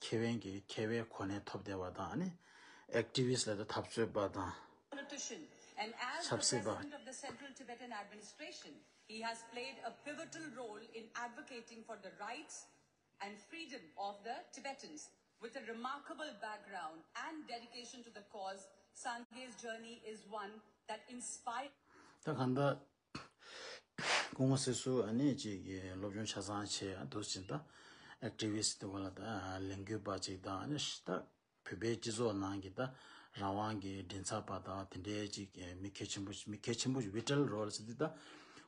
ཁེ་ཕན་གྱི་ཁེ་ཕན་གོ་གནས་ཐོབ་བསྡད་པ་དང་ཨ་ནི་ཨེག་ཊི་བི་སི་ཊི་ལ་ད་འཐབ་རྩོད་པ་དང་། Politician and as the president of the Central Tibetan Administration, He has played a pivotal role in advocating for the rights and freedom of the Tibetans. With a remarkable background and dedication to the cause, Sangay's journey is one that inspires. ད་གང་ལྟར་སྐུ་ངོ་སྲིད་ཟུར་ཨ་ནི་ཅིག་གི་སློབ་སྦྱོང་ཆ་ཚང་བྱས་འདུག་ཅིང་ད་ཨེག་ཊི་བི་སི་ཊི་དེ་ག་ལ་ད་ལས་འགུལ་པ་ཅིག་དང་ཨ་ནི་ད་བོད་པའི་སྤྱི་ཚོགས་ནང་གི་ད་རང་དབང་གི་མགྲིན་ཚབ་པ་དང་དེ་འདྲའི་ཅིག་མི་གལ་ཆེན་པོ་མི་གལ་ཆེན་པོ་ཞིག་བི་ཊལ་རོལ་ཟེར་དུས་ད་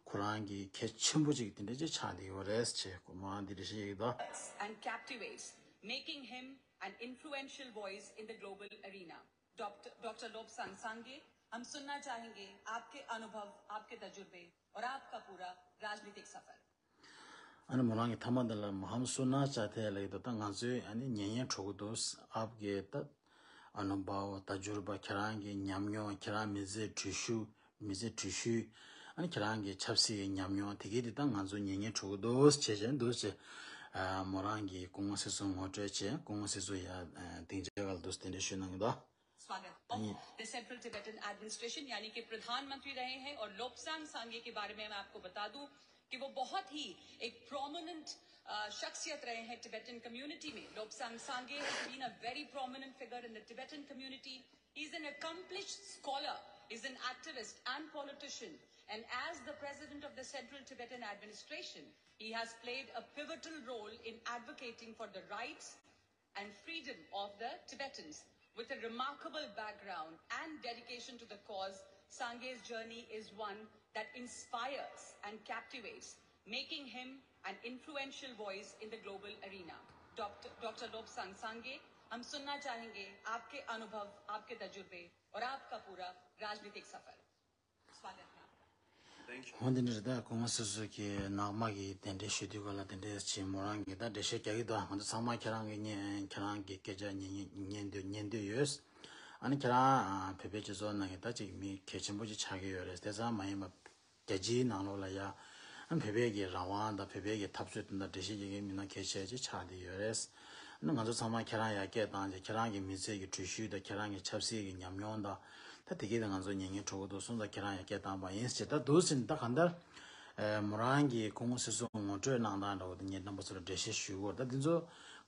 ཁོ་རང་གི་གལ་ཆེན་པོ་ཅིག་དེ་འདྲ་ཅིག་ཆགས་བསྡད་ཡོད་རེད་ཅེས་སྐུ་ངོ་འདི་འདྲ་ཞིག་ཡིག་ད། And captivates, making him an influential voice in the global arena. Doctor doctor Lobsang सांगे, हम सुनना चाहेंगे आपके अनुभव, आपके तजुर्बे और आपका पूरा राजनीतिक सफर। ཨ་ནི་མོ་རང་གི་མཐའ་མ་འདི་ལ་ཧམ་སུ་ན་ཅ་ཐེ་ལ་ཡི་དོ་ད་ང་ཚོའི་ཨ་ནི་ཉན་ཉན་འགྲོ་གི་འདུག་ཨབ་གི་ད་ཨ་ནུ་བའོ་ད་འཇུར་པ་ཁྱེད་རང་གི་ཉམས་མྱོང་ཁྱེད་རང་མི་ཚེ་འགྲུལ་བཞུད་མི་ཚེ་འགྲུལ་བཞུད་ཨ་ནི་ཁྱེད་རང་གི་ཆབ་སྲིད་ཀྱི་ཉམས་མྱོང་དེ་གའི་དེ་ད་ང་ཚོ་ཉན་ཉན་འགྲོ་གི་འདུག་བྱས་བྱས་འདུག་བྱས་མོ་རང་གི་སྐུ་ངོ་སྲིད་ཟུར་ངོ་སྤྲོད་བྱས་སྐུ་ངོ་སྲིད་ཟུར་ཡ་སྡིངས་ཆ་ག་ལ་འདུག་དེ་འདྲ་ཞུས་གནང་གི་འདུག स्वागत है। The Central Tibetan Administration यानी कि प्रधानमंत्री रहे हैं और लोब्सांग सांगे के बारे में मैं आपको बता दूं कि वो बहुत ही एक प्रोमिनेंट शख्सियत रहे हैं टिबेटन कम्युनिटी में। Lobsang Sangay has been a very prominent figure in the Tibetan community. He is an accomplished scholar, is an activist and politician. And as the president of the Central Tibetan Administration, he has played a pivotal role in advocating for the rights and freedom of the Tibetans. With a remarkable background and dedication to the cause, Sangay's journey is one that inspires and captivates, making him an influential voice in the global arena. Doctor doctor Lobsang सांगे, हम सुनना चाहेंगे आपके अनुभव, आपके तजुर्बे और आपका पूरा राजनीतिक सफर। स्वागत है आपका। འོ་འདི་འདྲ་རེད། ད་སྐུ་ངོ་སྲིད་ཟུར་གྱི་ནང་མ་གི་དེ་འདྲའི་ཞུ་དུས་ག་ལ་དེ་འདྲའི་ཅིག་མོ་རང་གི་ད་འགྲེལ་བཤད་རྒྱག་གི་འདུག་ང་ཚོ་ཚང་མ་ཁྱེད་རང་གི་ཉན་ཁྱེད་རང་གི་སྐད་ཆ་ཉན་ཉན་ཉན་འདོད་ཉན་འདོད་ཡོད། ཨ་ནི་ཁྱེད་རང་བོད་པའི་སྤྱི་ཚོགས་ནང་གི་ད་ཅིག་མི་གལ་ཆེན་པོ་ཅིག་ཆགས་ཀྱི་ཡོད་རེད། དེ་ཙམ་མ་ཡིན་པ་རྒྱལ་སྤྱིའི་ནང་ལོགས་ལ་ཡ་ཨ་བོད་པའི་གི་རང་དབང་དང་བོད་པའི་གི་འཐབ་རྩོད་དེ་འདྲ་འགྲེལ་བཤད་རྒྱག་མཁན་མི་སྣ་གལ་ཆེ་ཅིག་ཆགས་བསྡད་ཡོད་རེད། ཨ་ནི་ང་ཚོ་ཚང་མ་ཁྱེད་རང་ཡ་སྐད་བཏང་རྗེས་ཁྱེད་རང་གི་མི་ཚེ་གི་འགྲུལ་བཞུད་དང་ཁྱེད་རང་གི་ཆབ་སྲིད་ཀྱི་ཉམས་མྱོང་དང་ད་དེ་གས་ད་ང་ཚོ་ཉན་ཉན་འགྲོ་གི་འདུག་སོང་ཙང་ཁྱེད་རང་ཡ་སྐད་བཏང་བ་ཡིན་ཟེར། ད་འདུག་ཟིན་ད་གང་ལྟར་མོ་རང་གི་སྐུ་ངོ་སྲིད་ཟུར་ངོ་སྤྲོད་གནང་སྟངས་འདྲ་བོ་དེ་ངས་རྣམ་པ་ཚོ་ལ་འགྲེལ་བཤད་ཞུ་གི་ཡོད། ད་འདི་ཚོ་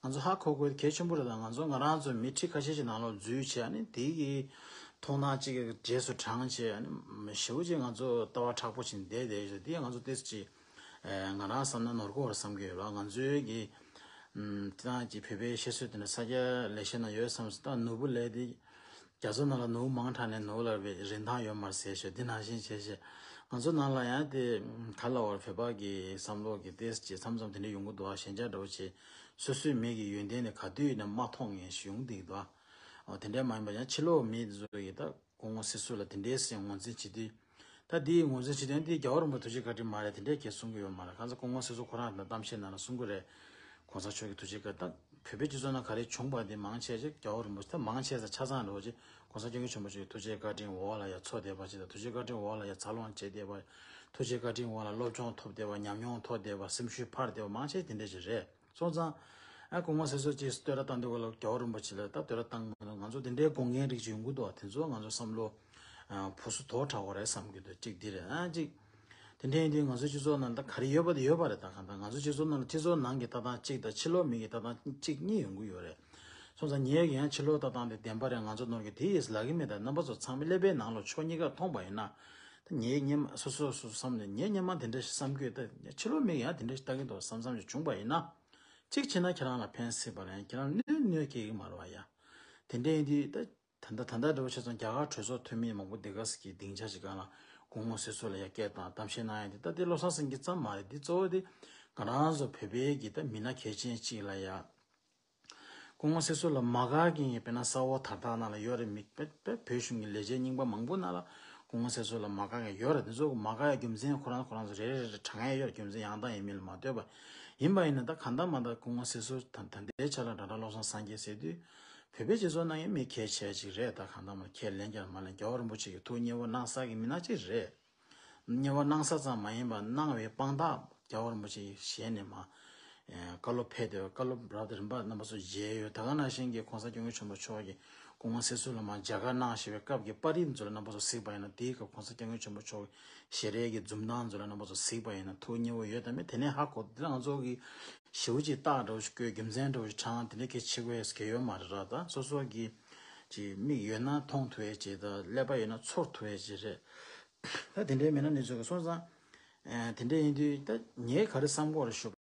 ང་ཚོ་ཧ་གོ་དགོས་གལ་ཆེན་པོ་རེད། ད་ང་ཚོ་ང་རང་ཚོ་མི་ཁྲི་ཁ་ཤས་ཤིག་ནང་ལོགས་འཛུལ་བྱས་ཨ་ནི་དེ་གི་མཐོང་སྣང་གཅིག་གི་རྗེས་སུ་འབྲངས་བྱས་ཨ་ནི་ཞེ་པོ་ཅིག་ང་ཚོ་ལྟ་བ་མཁྲེགས་པོ་བྱས་བསྡད་བསྡད་ཡོད། དེ་ང་ཚོ་ཏོག་ཙམ་ཅིག་ང་རང་བསམ་ན་ནོར་འཁོར་བསམ་གྱི་ཡོད་ལ། ང་ཚོའི་གི་ཨམ་ཏང་གི་བོད་པའི་བཤད་སྲོལ་དེ་འདྲ་ས་སྐྱ་ལེགས་བཤད་ན་ཡོད་བསམ་སོང་། ད་ནོར་བུ་ལས་དེ་རྒྱ་མཚོ་ནང་ལ་ནོར་བུ་མང་དྲགས་ནས་ནོར་བུ་ལ་རིན་ཐང་ཡོད་མ་རེད་ཟེར་ཞོར་འདི་ནང་བཞིན་བྱས་བྱས་ང་ཚོ་ནང་ལ་ཡང་དེ་ག་ལ་བར་བོད་པ་གི་བསམ་བློ་གི་ཏོག་ཙམ་ཅིག་མཚམས་མཚམས་དེ་འདྲ་ཡོང་གི་འདུག་ཞེན་ཆགས་འདྲ་བོ་བྱས་སོ་སོའི་མི་གི་ཡོན་ཏན་ནི་ག་དུས་ཡིན་ན་མ་མཐོང་མཁན་ཞིག་ཡོང་གི་འདུག་ཨོ་དེ་འདྲ་མ་ཡིན་པ་ཡང་ཕྱི་ལོགས་མི་དེ་ཚོ་གི་ད་སྐུ་ངོ་སྲིད་ཟུར་ལ་དེ་འདྲའི་སེམས་ངོས་འཛིན་བྱེད་དུས། ད་དེའི་ངོས་འཛིན་བྱེད་དོན་དེ་རྒྱལ་བ་རིན་པོ་ཆེ་ཐུགས་རྗེ་བཀའ་དྲིན་མ་རེད། དེ་འདྲའི་གས་གསུང་གི་ཡོད་མ་རེད། གང་ཟག་སྐུ་ངོ་སྲིད་ཟུར་ཁོ་རང་ལ་གཏམ་བཤད་ནང་ལ་གསུང་གི་རེད། གོང་ས་མཆོག་གི་ཐུགས་རྗེ་བཀའ་དྲིན། ད་བོད་པའི་སྤྱི་ཚོགས་ནང་ག་རེ་བྱུང་བ་དེ་མང་ཆེ་ཆེ་རྒྱལ་བ་རིན་པོ་ཆེ་ད་མང་ཆེ་ས་ཆ་ཚང་འགྲོ་ཆེ་གོང་ས་སྐྱབས་མགོན་ཆེན་པོ་མཆོག་གི་ཐུགས་རྗེ་བཀའ་དྲིན་འོག་ལ་ཡ་འཚོ་བསྡད་པ་ཆེ་ད་ཐུགས་རྗེ་བཀའ་དྲིན་འོག་ལ་ཡ་འཚར་ལོངས་བྱེད་བསྡད་པ། ཐུགས་རྗེ་བཀའ་དྲིན་འོག་ལ་སློབ་སྦྱོང་ཐོབ་བསྡད་པ་ཉམས་མྱོང་ཐོབ་བསྡད་པ་སེམས་ཤུགས་འཕར་བསྡད་པ་མང་ཆེ་དེ་འདྲ་ཞིག་རེད། སོང་ཙང་། ཨ་སྐུ་ངོ་སྲིད་ཟུར་གྱིས་བསྟོད་ར་བཏང་དུས་སྐབས་ལ་རྒྱལ་བ་རིན་པོ་ཆེ་ལ་ད་བསྟོད་ར་བཏང་མི་འདུག་ང་ཚོ་དེ་འདྲའི་དགོངས་འགལ་རིགས་ཅིག་ཡོང་གི་འདུག་དེ་ཚོ་ང་ཚོ་བསམ་བློ་ཕོ་སུ་དོ་དྲག་པོ་རེད་བསམ་གྱི་འདུག་གཅིག་འདི་རེད། ཨ་གཅིག་དེ་འདྲ་ཡིན་དུས་ང་ཚོ་སྤྱི་ཚོགས་ནང་ད་ག་རེ་ཡོད་པ་དེ་ཡོད་པ་རེད། ད་གང་ལྟར་ང་ཚོ་སྤྱི་ཚོགས་ནང་ལ་སྤྱི་ཚོགས་ནང་གི་ལྟ་སྟངས་གཅིག་དང་ཕྱི་ལོགས་མི་གི་ལྟ་སྟངས་གཅིག་གཉིས་ཡོང་གི་ཡོད་རེད། སོང་ཙང་ངས་ཀྱང་ཕྱི་ལོགས་ལྟ་སྟངས་དེ་བདེན་པ་རེད། ང་ཚོ་ནོར་གྱི་དེ་ཡིས་ལབ་ཀྱི་མེད། ད་རྣམ་པ་ཚོ་ཚང་མས་ཀླད་པའི་ནང་ལ་ཕྱོགས་གཉིས་ཀ་མཐོང་པ་ཡིན་ན། ད་ངས་སྔོན་མ་སོ་སོ་སོ་བསམ་ནས་ངས་སྔོན་མ་དེ་འདྲ་ཞིག་བསམ་གྱི་ཡོད། ད་ཕྱི་ལོགས་མི་གི་ཡང་དེ་འདྲ་ཞིག་ལྟ་གི་འདུག་བསམ་བསམ་ཞིག་བྱུང་པ་ཡིན་ན། གཅིག་བྱས་ན་ཁྱེད་རང་ལ་ཕན་སྲིད་པ་རེད། ཁྱེད་རང་གནོད་གནོད་སྐྱེལ་གྱི་མ་རེད་བ་ཡ། དེ་འདྲ་ཡིན་དུས་ད་ད་ལྟ་ད་ལྟ་འདྲ་བོ་བྱས་ཙང་རྒྱ་གར་གྲོས་ཚོགས་འཐུས་མི་མང་པོ་འདི་ག་ཟིག་གི་སྡིངས་ཆ་ཞིག་སྒང་ལ་སྐུ་ངོ་སྲིད་ཟུར་ལ་ཡ་སྐད་བཏང་གཏམ་བཤད་གནང་ཡ་འདི་ད་དེ་བློ་བཟང་སེང་གེ་ཙམ་མ་རེད། འདི་གཙོ་བོ་དེ་ང་རང་ཚོ་བོད་པའི་གི་ད་མི་སྣ་གལ་ཆེན་གཅིག་ལ་ཡ། སྐུ་ངོ་སྲིད་ཟུར་ལ་མ་དགའ་མཁན་གྱི་དཔེར་ན་ས་འོག་དར་ཐང་ནང་ལ་ཡོད་རེད། མི་དཔེ་དཔེ་བོད་གཞུང་གི་ལས་བྱེད་རྙིང་པ་མང་པོ་ནང་ལ་སྐུ་ངོ་སྲིད་ཟུར་ལ་མ་དགའ་མཁན་ཡོད་རེད། དེ་ཚོ་མ་དགའ་ཡ་རྒྱུ་མཚན་ཁོ་རང་ཁོ་རང་ཚོ་རེ་རེ་རེ་རེ་དྲང་ཡ་ཡོད་རེད། རྒྱུ་མཚན་ཡང་དག་ཡིན་མིན་ལ་མ་ལྟོས་པ། ཡིན་པ་ཡིན་ན་ད་གང་ལྟར་མ་ད་སྐུ་ངོ་སྲིད་ཟུར་ད་ད་ལྟའི་ཆ་ལ་ཌོག་ཊར་བློ་བཟང་སངས་རྒྱས་ཟེར་དུས་བོད་པའི་སྤྱི་ཚོགས་ནང་ཡང་མི་གལ་ཆེ་ཅིག་རེད། ད་གང་ལྟར་མ་ཁས་ལེན་རྒྱུ་མ་ལེན་རྒྱལ་བ་རིན་པོ་ཆེ་གི་ཐུགས་མཉེས་པོ་གནང་ས་གི་མི་སྣ་ཅིག་རེད། མཉེས་པོ་གནང་ས་ཙམ་མ་ཡིན་པར་གནང་བའི་དཔང་རྟགས་རྒྱལ་བ་རིན་པོ་ཆེ་ཞལ་ནས་མར་ཨེ་བཀའ་སློབ་ཕེབས་དེ་བཀའ་སློབ་རབ་དང་རིམ་པ་རྣམ་པ་ཚོ་མཇལ་ཡོད། ད་ག་ནང་བཞིན་གྱི་གོང་ས་སྐྱབས་མགོན་ཆེན་པོ་མཆོག་གི་ སྐུ་ངོ་སྲིད་ཟུར་ལ་མ་མཇལ་ཁ་གནང་བཞིན་པའི་སྐབས་ཀྱི་པར་རིས་ཚོ་ལ་རྣམ་པ་ཚོ་གཟིགས་པ་ཡིན་ན། དེའི་སྐབས་གོང་ས་སྐྱབས་མགོན་ཆེན་པོ་མཆོག་གི་ཞལ་རས་ཀྱི་འཛུམ་མདངས་ཚོ་ལ་རྣམ་པ་ཚོ་གཟིགས་པ་ཡིན་ན་ཐུགས་མཉེས་པོ་ཡོད་དམ་མེད། དེ་ནས་ཧ་གོ། དེ་ང་ཚོ་གི་ཞེ་པོ་ཅིག་རྟགས་འདྲ་བོ་ཞིག་བཀོད། རྒྱུ་མཚན་འདྲ་བོ་ཞིག་དྲངས། དེ་འདྲ་གལ་ཆེ་དགོས་ཡས་གལ་ཡོད་མ་རེད་ར། ད་སོ་སོ་གི་ཅིག་མིག་ཡོད་ན་མཐོང་ཐུབ་ཡས་ཅིག་དང་། ཀླད་པ་ཡོད་ན་ཚོར་ཐུབ་ཡས་ཅིག་རེད། ད་དེ་འདྲའི་མི་སྣ་འདི་ཚོ་གི་སོང་ཙང་། ཨ། དེ་འདྲ་ཡིན་དུས་ད་ངས་ག་རེ་བསམ་གྱི་ཡོད་རེད་ཞུ།